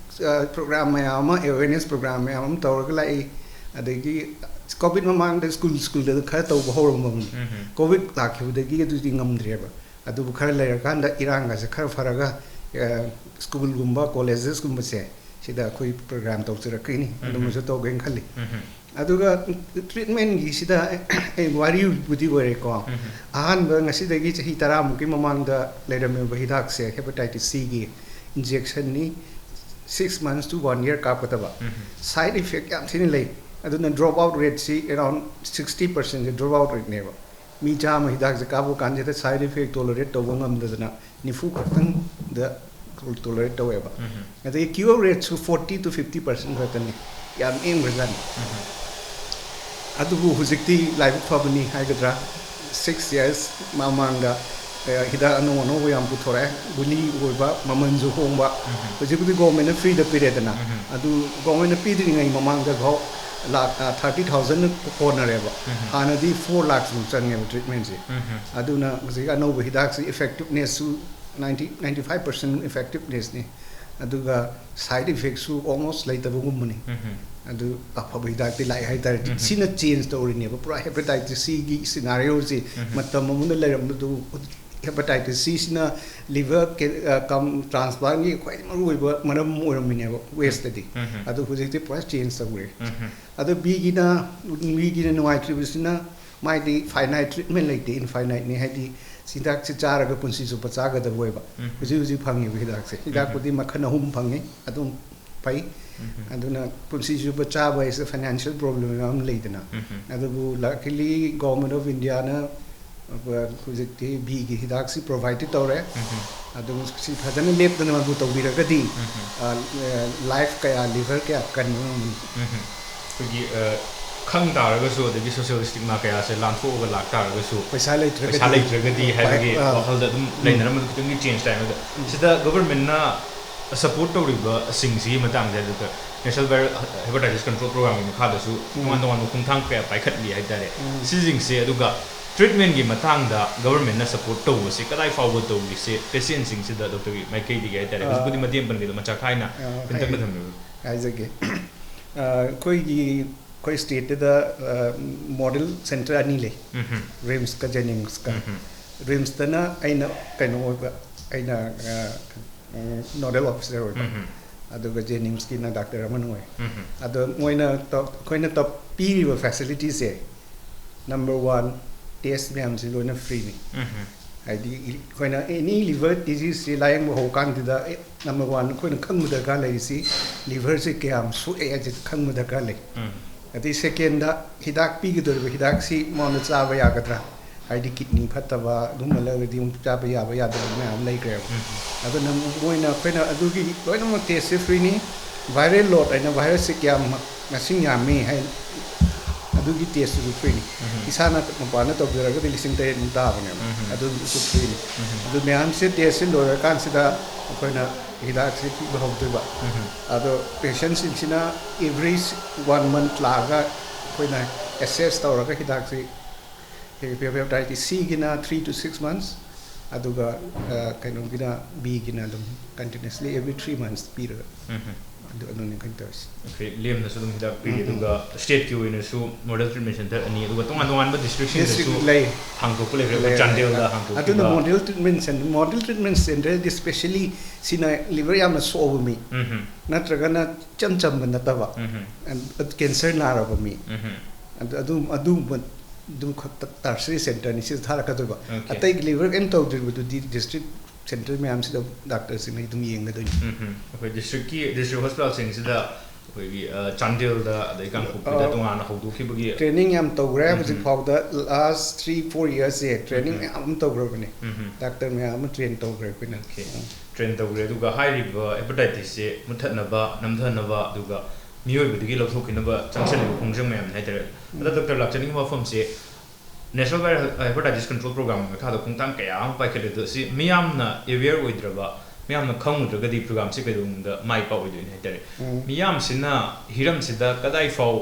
ꯑ, ꯄ꯭ꯔꯣꯒ꯭ꯔꯥꯝ ꯃꯌꯥꯝ ꯑꯃ, ꯑꯦꯋꯦꯔꯅꯦꯁ ꯄ꯭ꯔꯣꯒ꯭ꯔꯥꯝ ꯃꯌꯥꯝ ꯑꯃ ꯇꯧꯔꯒ ꯂꯥꯛꯏ꯫ ꯑꯗꯒꯤ ꯀꯣꯚꯤꯗ ꯃꯃꯥꯡꯗ ꯁ꯭ꯀꯨꯜ ꯁ꯭ꯀꯨꯜꯗ ꯈꯔ ꯇꯧꯕ ꯍꯧꯔꯝꯃꯕꯅꯤ꯫ ꯀꯣꯚꯤꯗ ꯂꯥꯛꯈꯤꯕꯗꯒꯤ ꯑꯗꯨꯗꯤ ꯉꯝꯗ꯭ꯔꯦꯕ꯫ ꯑꯗꯨꯕꯨ ꯈꯔ ꯂꯩꯔꯀꯥꯟꯗ ꯏꯔꯥꯡꯒꯁꯦ ꯈꯔ ꯐꯔꯒ, ꯑ, ꯁ꯭ꯀꯨꯜꯒꯨꯝꯕ, ꯀꯣꯂꯦꯖꯦꯁꯀꯨꯝꯕꯁꯦ ꯁꯤꯗ ꯑꯩꯈꯣꯏ ꯄ꯭ꯔꯣꯒ꯭ꯔꯥꯝ ꯇꯧꯖꯔꯛꯀꯅꯤ꯫ ꯑꯗꯨꯃꯁꯨ ꯇꯧꯒꯦꯅ ꯈꯜꯂꯤ꯫ ꯑꯗꯨꯒ ꯇ꯭ꯔꯤꯠꯃꯦꯟꯒꯤꯁꯤꯗ ꯑꯩ ꯋꯥꯔꯤꯕꯨꯗꯤ ꯑꯣꯏꯔꯦꯀꯣ꯫ ꯑꯍꯥꯟꯕ ꯉꯁꯤꯗꯒꯤ ꯆꯍꯤ ꯇꯔꯥꯃꯨꯛꯀꯤ ꯃꯃꯥꯡꯗ ꯂꯩꯔꯝꯃꯤꯕ ꯍꯤꯗꯥꯛꯁꯦ, ꯍꯦꯄꯥꯇꯥꯏꯇꯤꯁ ꯁꯤꯒꯤ ꯏꯟꯖꯦꯛꯁꯟꯅꯤ, six months to one year ꯀꯥꯞꯀꯗꯕ꯫ ꯁꯥꯏꯗ ꯏꯐꯦꯛ ꯌꯥꯝ ꯊꯤꯅ ꯂꯩ꯫ ꯑꯗꯨꯅ ꯗ꯭ꯔꯣꯞ ꯑꯥꯎꯠ ꯔꯦꯠꯁꯤ around sixty percent ꯁꯦ ꯗ꯭ꯔꯣꯞ ꯑꯥꯎꯠ ꯔꯦꯠꯅꯦꯕ꯫ ꯃꯤ ꯆꯥꯝꯃ ꯍꯤꯗꯥꯛꯁꯦ ꯀꯥꯞꯄ ꯀꯥꯟꯁꯤꯗ side effect tolerate ꯇꯧꯕ ꯉꯝꯗꯗꯅ ꯅꯤꯐꯨ ꯈꯛꯇꯪꯗ tolerate ꯇꯧꯋꯦꯕ꯫ ꯑꯗꯒꯤ cure rate ꯁꯨ forty to fifty percent ꯈꯛꯇꯅꯤ, ꯌꯥꯝ ꯅꯦꯝꯈ꯭ꯔꯖꯥꯠꯅꯤ꯫ ꯑꯗꯨꯕꯨ ꯍꯧꯖꯤꯛꯇꯤ ꯂꯥꯏꯕꯛ ꯐꯕꯅꯤ ꯍꯥꯏꯒꯗ꯭ꯔꯥ, six years ꯃꯃꯥꯡꯗ, ꯑ, ꯍꯤꯗꯥꯛ ꯑꯅꯧ ꯑꯅꯧꯕ ꯌꯥꯝ ꯄꯨꯊꯣꯔꯛꯑꯦ, ꯒꯨꯂꯤ ꯑꯣꯏꯕ, ꯃꯃꯜꯁꯨ ꯍꯣꯡꯕ꯫ ꯍꯧꯖꯤꯛꯄꯨꯗꯤ government ꯅ free ꯗ ꯄꯤꯔꯦꯗꯅ, ꯑꯗꯨ government ꯅ ꯄꯤꯗ꯭ꯔꯤꯉꯩ ꯃꯃꯥꯡꯗ ꯐꯥꯎ ꯂꯥꯛ, ꯑ, thirty thousand ꯅ ꯀꯣꯟꯅꯔꯦꯕ꯫ ꯍꯥꯟꯅꯗꯤ four lakh ꯃꯨꯛ ꯆꯪꯉꯦꯕ treatment ꯁꯦ꯫ ꯑꯗꯨꯅ ꯍꯧꯖꯤꯛ ꯑꯅꯧꯕ ꯍꯤꯗꯥꯛꯁꯤ effectiveness ꯁꯨ ninety, ninety five percent effectiveness ꯅꯤ, ꯑꯗꯨꯒ side effect ꯁꯨ almost ꯂꯩꯇꯕꯒꯨꯝꯕꯅꯤ꯫ ꯑꯗꯨ ꯑꯐꯕ ꯍꯤꯗꯥꯛꯇꯤ ꯂꯥꯛꯑꯦ ꯍꯥꯏꯇꯥꯔꯦ꯫ ꯁꯤꯅ change ꯇꯧꯔꯤꯅꯦꯕ ꯄꯨꯔꯥ hepatitis C ꯒꯤ scenario ꯁꯤ꯫ ꯃꯇꯝ ꯑꯃꯗ ꯂꯩꯔꯝꯕꯗꯨ hepatitis C ꯁꯤꯅ liver ꯀꯦ-, ꯑ, ꯀꯝ-, transplant ꯒꯤ ꯈ꯭ꯋꯥꯏꯗꯒꯤ ꯃꯔꯨꯑꯣꯏꯕ ꯃꯔꯝ ꯑꯣꯏꯔꯝꯃꯤꯅꯦꯕ West ꯇꯗꯤ꯫ ꯑꯗꯨ ꯍꯧꯖꯤꯛꯇꯤ ꯄꯨꯔꯥ change ꯇꯧꯈ꯭ꯔꯦ꯫ ꯑꯗꯣ B ꯒꯤꯅ, B ꯒꯤꯅ ꯅꯨꯡꯉꯥꯏꯇ꯭ꯔꯤꯕꯁꯤꯅ ꯃꯥꯏꯗꯤ finite treatment ꯂꯩꯇꯦ, infinite ꯅꯤ꯫ ꯍꯥꯏꯗꯤ ꯍꯤꯗꯥꯛꯁꯤ ꯆꯥꯔꯒ ꯄꯨꯟꯁꯤ ꯆꯨꯞꯄ ꯆꯥꯒꯗꯕ ꯑꯣꯏꯕ꯫ ꯍꯧꯖꯤꯛ ꯍꯧꯖꯤꯛ ꯐꯪꯉꯤꯕ ꯍꯤꯗꯥꯛꯁꯦ, ꯍꯤꯗꯥꯛꯄꯨꯗꯤ ꯃꯈꯜ ꯑꯍꯨꯝ ꯐꯪꯉꯤ, ꯑꯗꯨꯝ ꯐꯩ꯫ ꯑꯗꯨꯅ ꯄꯨꯟꯁꯤ ꯆꯨꯞꯄ ꯆꯥꯕ ꯍꯥꯏꯁꯦ financial problem ꯃꯌꯥꯝ ꯂꯩꯗꯅ꯫ ꯑꯗꯨꯕꯨ luckily Government of India ꯅ, ꯑ, ꯍꯧꯖꯤꯛꯇꯤ B ꯒꯤ ꯍꯤꯗꯥꯛꯁꯤ provide ꯇꯧꯔꯦ꯫ ꯑꯗꯨ ꯁꯤ ꯐꯖꯅ ꯂꯦꯞꯇꯅ ꯃꯗꯨ ꯇꯧꯕꯤꯔꯒꯗꯤ, ꯑ, ꯑ, life ꯀꯌꯥ, liver ꯀꯌꯥ ꯀꯟꯕ ꯉꯝꯒꯅꯤ꯫ ꯑꯩꯈꯣꯏꯒꯤ, ꯑ, ꯈꯪ ꯇꯥꯔꯒꯁꯨ, ꯑꯗꯒꯤ social stigma ꯀꯌꯥꯁꯦ ꯂꯥꯟꯊꯣꯛꯑꯒ ꯂꯥꯛ ꯇꯥꯔꯒꯁꯨ, ꯄꯩꯁꯥ ꯂꯩꯇ꯭ꯔꯒꯗꯤ, ꯄꯩꯁꯥ ꯂꯩꯇ꯭ꯔꯒꯗꯤ ꯍꯥꯏꯕꯒꯤ ꯑꯥ꯫ ꯋꯥꯈꯜꯗ ꯑꯗꯨꯝ ꯂꯩꯅꯔꯝꯕꯗꯨ ꯈꯤꯇꯪꯗꯤ change ꯂꯥꯛꯑꯦ꯫ ꯑꯗꯣ ꯁꯤꯗ government ꯅ support ꯇꯧꯔꯤꯕꯁꯤꯡꯁꯤꯒꯤ ꯃꯇꯥꯡꯁꯦ, ꯑꯗꯨꯒ National Viral Hepatitis Control Program ꯒꯤ ꯃꯈꯥꯗꯁꯨ ꯇꯣꯉꯥꯟ ꯇꯣꯉꯥꯟꯕ ꯈꯣꯡꯊꯥꯡ ꯀꯌꯥ ꯄꯥꯏꯈꯠꯂꯤ ꯍꯥꯏꯇꯥꯔꯦ꯫ ꯁꯤꯁꯤꯡꯁꯦ, ꯑꯗꯨꯒ treatment ꯒꯤ ꯃꯇꯥꯡꯗ government ꯅ support ꯇꯧꯕꯁꯦ ꯀꯗꯥꯏ ꯐꯥꯎꯕ ꯇꯧꯔꯤꯁꯦ, patient ꯁꯤꯡꯁꯤꯗ doctor ꯒꯤ ꯃꯥꯏꯀꯩꯗꯒꯤ ꯍꯥꯏꯇꯥꯔꯦ꯫ ꯍꯧꯖꯤꯛꯄꯨꯗꯤ ꯃꯇꯦꯡ ꯄꯟꯈꯤꯗ ꯃꯆꯥ ꯈꯥꯏꯅ ꯑꯥ, ꯈꯤꯇꯪ ꯍꯥꯏ- ꯊꯝꯕꯤꯌꯨ꯫ ꯍꯥꯏꯖꯒꯦ꯫ ꯑ, ꯑꯩꯈꯣꯏꯒꯤ, ꯑꯩꯈꯣꯏ state ꯇ, ꯑ, model center ꯑꯅꯤ ꯂꯩ꯫ RIMS ꯀ JNIMS ꯀ꯫ RIMS ꯇꯅ ꯑꯩꯅ ꯀꯩꯅꯣ ꯑꯣꯏꯕ, ꯑꯩꯅ, ꯑ, ꯎꯝ, nodal officer ꯑꯣꯏꯕ꯫ ꯑꯗꯨꯒ JNIMS ꯀꯤꯅ doctor ꯑꯃꯅ ꯑꯣꯏ꯫ ꯑꯗꯣ ꯃꯣꯏꯅ ꯇꯧ-, ꯑꯩꯈꯣꯏꯅ ꯇꯧ-, ꯄꯤꯔꯤꯕ facility ꯁꯦ, number one, test ꯃꯌꯥꯝꯁꯤ ꯂꯣꯏꯅ free ꯅꯤ꯫ ꯍꯥꯏꯗꯤ ꯑꯩꯈꯣꯏꯅ any liver disease ꯁꯤ ꯂꯥꯌꯦꯡꯕ ꯍꯧꯔꯀꯥꯟꯁꯤꯗ, ꯑꯦ, number one, ꯑꯩꯈꯣꯏꯅ ꯈꯪꯕ ꯗꯔꯀꯥꯔ ꯂꯩꯔꯤꯁꯤ liver ꯁꯤ ꯀꯌꯥꯝ ꯁꯣꯛꯑꯦ ꯍꯥꯏꯁꯦ ꯈꯪꯕ ꯗꯔꯀꯥꯔ ꯂꯩ꯫ ꯑꯗꯩ second ꯗ, ꯍꯤꯗꯥꯛ ꯄꯤꯒꯗꯧꯔꯤꯕ ꯍꯤꯗꯥꯛꯁꯤ ꯃꯉꯣꯟꯗ ꯆꯥꯕ ꯌꯥꯒꯗ꯭ꯔꯥ? ꯍꯥꯏꯗꯤ ꯀꯤꯠꯅꯤ ꯐꯠꯇꯕ ꯑꯗꯨꯝꯕ ꯂꯩꯔꯒꯗꯤ ꯑꯃꯨꯛ ꯆꯥꯕ ꯌꯥꯕ ꯌꯥꯗꯕ ꯃꯌꯥꯝ ꯂꯩꯈ꯭ꯔꯦꯕ꯫ ꯑꯗꯨꯅ ꯃꯣꯏꯅ, ꯑꯩꯈꯣꯏꯅ ꯑꯗꯨꯒꯤ ꯂꯣꯏꯅꯃꯛ ꯇꯦꯁꯁꯦ ꯐ꯭ꯔꯤꯅꯤ꯫ ꯚꯥꯏꯔꯦꯜ ꯂꯣꯗ ꯍꯥꯏꯅ ꯚꯥꯏꯔꯁꯁꯦ ꯀꯌꯥꯝ ꯃꯁꯤꯡ ꯌꯥꯝꯃꯤ ꯍꯥꯏ, ꯑꯗꯨꯒꯤ ꯇꯦꯁꯇꯨꯁꯨ ꯐ꯭ꯔꯤꯅꯤ꯫ ꯏꯁꯥꯅ ꯃꯄꯥꯟꯗ ꯇꯧꯖꯔꯒꯗꯤ ꯂꯤꯁꯤꯡ ꯇꯔꯦꯠꯃꯨꯛ ꯇꯥꯕꯅꯦꯕ꯫ ꯑꯗꯨꯁꯨ ꯐ꯭ꯔꯤꯅꯤ꯫ ꯑꯗꯨ ꯃꯌꯥꯝꯁꯦ ꯇꯦꯁꯁꯦ ꯂꯣꯏꯔꯀꯥꯟꯁꯤꯗ ꯑꯩꯈꯣꯏꯅ ꯍꯤꯗꯥꯛꯁꯦ ꯄꯤꯕ ꯍꯧꯗꯣꯏꯕ꯫ ꯑꯗꯣ ꯄꯦꯁꯦꯟꯁꯤꯡꯁꯤꯅ ꯑꯦꯚ꯭ꯔꯤ ꯋꯥꯟ ꯃꯟꯠ ꯂꯥꯛꯑꯒ ꯑꯩꯈꯣꯏꯅ ꯑꯦꯁꯦꯁ ꯇꯧꯔꯒ ꯍꯤꯗꯥꯛꯁꯤ ꯍꯦꯄꯥꯇꯥꯏꯇꯤꯁ ꯁꯤꯒꯤꯅ ꯊ꯭ꯔꯤ ꯇꯨ ꯁꯤꯛꯁ ꯃꯟꯠꯁ, ꯑꯗꯨꯒ ꯑ, ꯀꯩꯅꯣꯒꯤꯅ ꯕꯤꯒꯤꯅ ꯑꯗꯨꯝ ꯀꯟꯇꯤꯅ꯭ꯌꯨꯁꯂꯤ ꯑꯦꯚ꯭ꯔꯤ ꯊ꯭ꯔꯤ ꯃꯟꯠꯁ ꯄꯤꯔꯒ ꯑꯗꯨ ꯑꯗꯨꯅꯤ ꯑꯩꯈꯣꯏꯅ ꯇꯧꯔꯤꯁꯦ꯫ ꯑꯩꯈꯣꯏ ꯂꯦꯝꯅꯁꯨ ꯑꯗꯨꯝ ꯍꯤꯗꯥꯛ ꯄꯤꯔꯤ꯫ ꯑꯗꯨꯒ ꯁ꯭ꯇꯦꯠꯀꯤ ꯑꯣꯏꯅꯁꯨ ꯃꯣꯗꯦꯜ ꯇ꯭ꯔꯤꯠꯃꯦꯟ ꯁꯦꯟꯇꯔ ꯑꯅꯤ, ꯑꯗꯨꯒ ꯇꯣꯉꯥꯟ ꯇꯣꯉꯥꯟꯕ ꯗꯤꯁꯇ꯭ꯔꯤꯛꯁꯤꯡꯗꯁꯨ ꯗꯤꯁꯇ꯭ꯔꯤꯛ ꯂꯩ꯫ ꯍꯥꯡꯗꯣꯛꯄ ꯂꯩꯈ꯭ꯔꯦ꯫ ꯂꯩ, ꯆꯥꯟꯗꯦꯜꯗ ꯂꯩ꯫ ꯍꯥꯡꯗꯣꯛꯈꯤꯕ꯫ ꯑꯗꯨꯅ model treatment centre, model treatment ꯁꯦꯟꯇꯔꯗꯤ ꯁ꯭ꯄꯦꯁꯦꯂꯤ ꯁꯤꯅ ꯂꯤꯚꯔ ꯌꯥꯝꯅ ꯁꯣꯛꯑꯕ ꯃꯤ, ꯎꯝ ꯍꯝ, ꯅꯠꯇ꯭ꯔꯒꯅ ꯏꯆꯝ ꯆꯝꯕ ꯅꯠꯇꯕ, ꯎꯝ ꯍꯝ, ꯑꯗ ꯀꯦꯟꯁꯔ ꯅꯥꯔꯕ ꯃꯤ, ꯎꯝ ꯍꯝ꯫ ꯑꯗ ꯑꯗꯨ ꯑꯗꯨꯒꯨꯝꯕ ꯑꯗꯨ ꯈꯛꯇ ꯇꯔꯁꯔꯤ ꯁꯦꯟꯇꯔꯅꯤ ꯁꯤꯗ ꯊꯥꯔꯛꯀꯗꯣꯏꯕ꯫ Okay. ꯑꯇꯩ ꯂꯤꯚꯔ ꯀꯩꯝ ꯇꯧꯗ꯭ꯔꯤꯕꯗꯨꯗꯤ ꯗꯤꯁꯇ꯭ꯔꯤꯛ ꯁꯦꯟꯇꯔ ꯃꯌꯥꯝꯁꯤꯗ ꯗꯥꯛꯇꯔꯁꯤꯡꯅ ꯑꯗꯨꯝ ꯌꯦꯡꯒꯗꯣꯏꯅꯤ꯫ ꯎꯝ ꯍꯝ꯫ ꯑꯩꯈꯣꯏ ꯗꯤꯁꯇ꯭ꯔꯤꯛꯀꯤ, ꯗꯤꯁꯇ꯭ꯔꯤꯛ ꯍꯣꯁꯄꯤꯇꯥꯜꯁꯤꯡꯁꯤꯗ ꯑꯩꯈꯣꯏꯒꯤ, ꯑ, ꯆꯥꯟꯗꯦꯜꯗ ꯑꯗꯩ ꯀꯥꯡꯄꯣꯛꯄꯤꯗ ꯑ, ꯇꯣꯉꯥꯟꯅ ꯍꯧꯗꯣꯛꯈꯤꯕꯒꯤ꯫ ꯇ꯭ꯔꯦꯅꯤꯡ ꯌꯥꯝ ꯇꯧꯈ꯭ꯔꯦ꯫ ꯎꯝ꯫ ꯍꯧꯖꯤꯛ ꯐꯥꯎꯗ ꯂꯥꯁ ꯊ꯭ꯔꯤ ꯐꯣꯔ ꯏꯌꯔꯁꯁꯦ ꯇ꯭ꯔꯦꯅꯤꯡ ꯎꯝ꯫ ꯃꯌꯥꯝ ꯑꯃ ꯇꯧꯈ꯭ꯔꯕꯅꯦ꯫ ꯎꯝ ꯍꯝ꯫ ꯗꯥꯛꯇꯔ ꯃꯌꯥꯝ ꯑꯃ ꯇ꯭ꯔꯦꯟ ꯇꯧꯈ꯭ꯔꯦ ꯑꯩꯈꯣꯏꯅ꯫ Okay. ꯇ꯭ꯔꯦꯟ ꯇꯧꯈ꯭ꯔꯦ꯫ ꯑꯗꯨꯒ ꯍꯥꯏꯔꯤꯕ ꯍꯦꯄꯥꯇꯥꯏꯇꯤꯁꯁꯦ ꯃꯨꯠꯊꯠꯅꯕ, ꯅꯝꯊꯅꯕ, ꯑꯗꯨꯒ ꯃꯤꯑꯣꯏꯕꯗꯒꯤ ꯂꯧꯊꯣꯛꯈꯤꯅꯕ ꯆꯪꯁꯤꯜꯂꯤꯕ ꯈꯣꯡꯖꯪ ꯃꯌꯥꯝꯅꯤ ꯍꯥꯏꯇꯥꯔꯦ꯫ ꯑꯗ ꯗꯣꯛꯇꯔ ꯂꯥꯛꯆꯅꯤꯡꯕ ꯋꯥꯐꯝꯁꯦ, ꯅꯦꯁꯅꯦꯜ ꯚꯥꯏꯔꯦꯜ ꯍꯦꯄꯥꯇꯥꯏꯇꯤꯁ ꯀꯟꯇ꯭ꯔꯣꯜ ꯄ꯭ꯔꯣꯒ꯭ꯔꯥꯝꯒꯤ ꯃꯈꯥꯗ ꯈꯣꯡꯊꯥꯡ ꯀꯌꯥ ꯑꯃ ꯄꯥꯏꯈꯠꯂꯦ꯫ ꯑꯗꯣ ꯁꯤ ꯃꯤꯌꯥꯝꯅ ꯑꯦꯋꯦꯌꯔ ꯑꯣꯏꯗ꯭ꯔꯕ, ꯃꯤꯌꯥꯝꯅ ꯈꯪꯉꯨꯗ꯭ꯔꯒꯗꯤ ꯄ꯭ꯔꯣꯒ꯭ꯔꯥꯝꯁꯤ ꯀꯩꯗꯧꯅꯨꯡꯗ ꯃꯥꯏ ꯄꯥꯛꯑꯣꯏꯗꯣꯏꯅꯤ ꯍꯥꯏꯇꯥꯔꯦ꯫ ꯎꯝ꯫ ꯃꯤꯌꯥꯝꯁꯤꯅ ꯍꯤꯔꯝꯁꯤꯗ ꯀꯗꯥꯏ ꯐꯥꯎ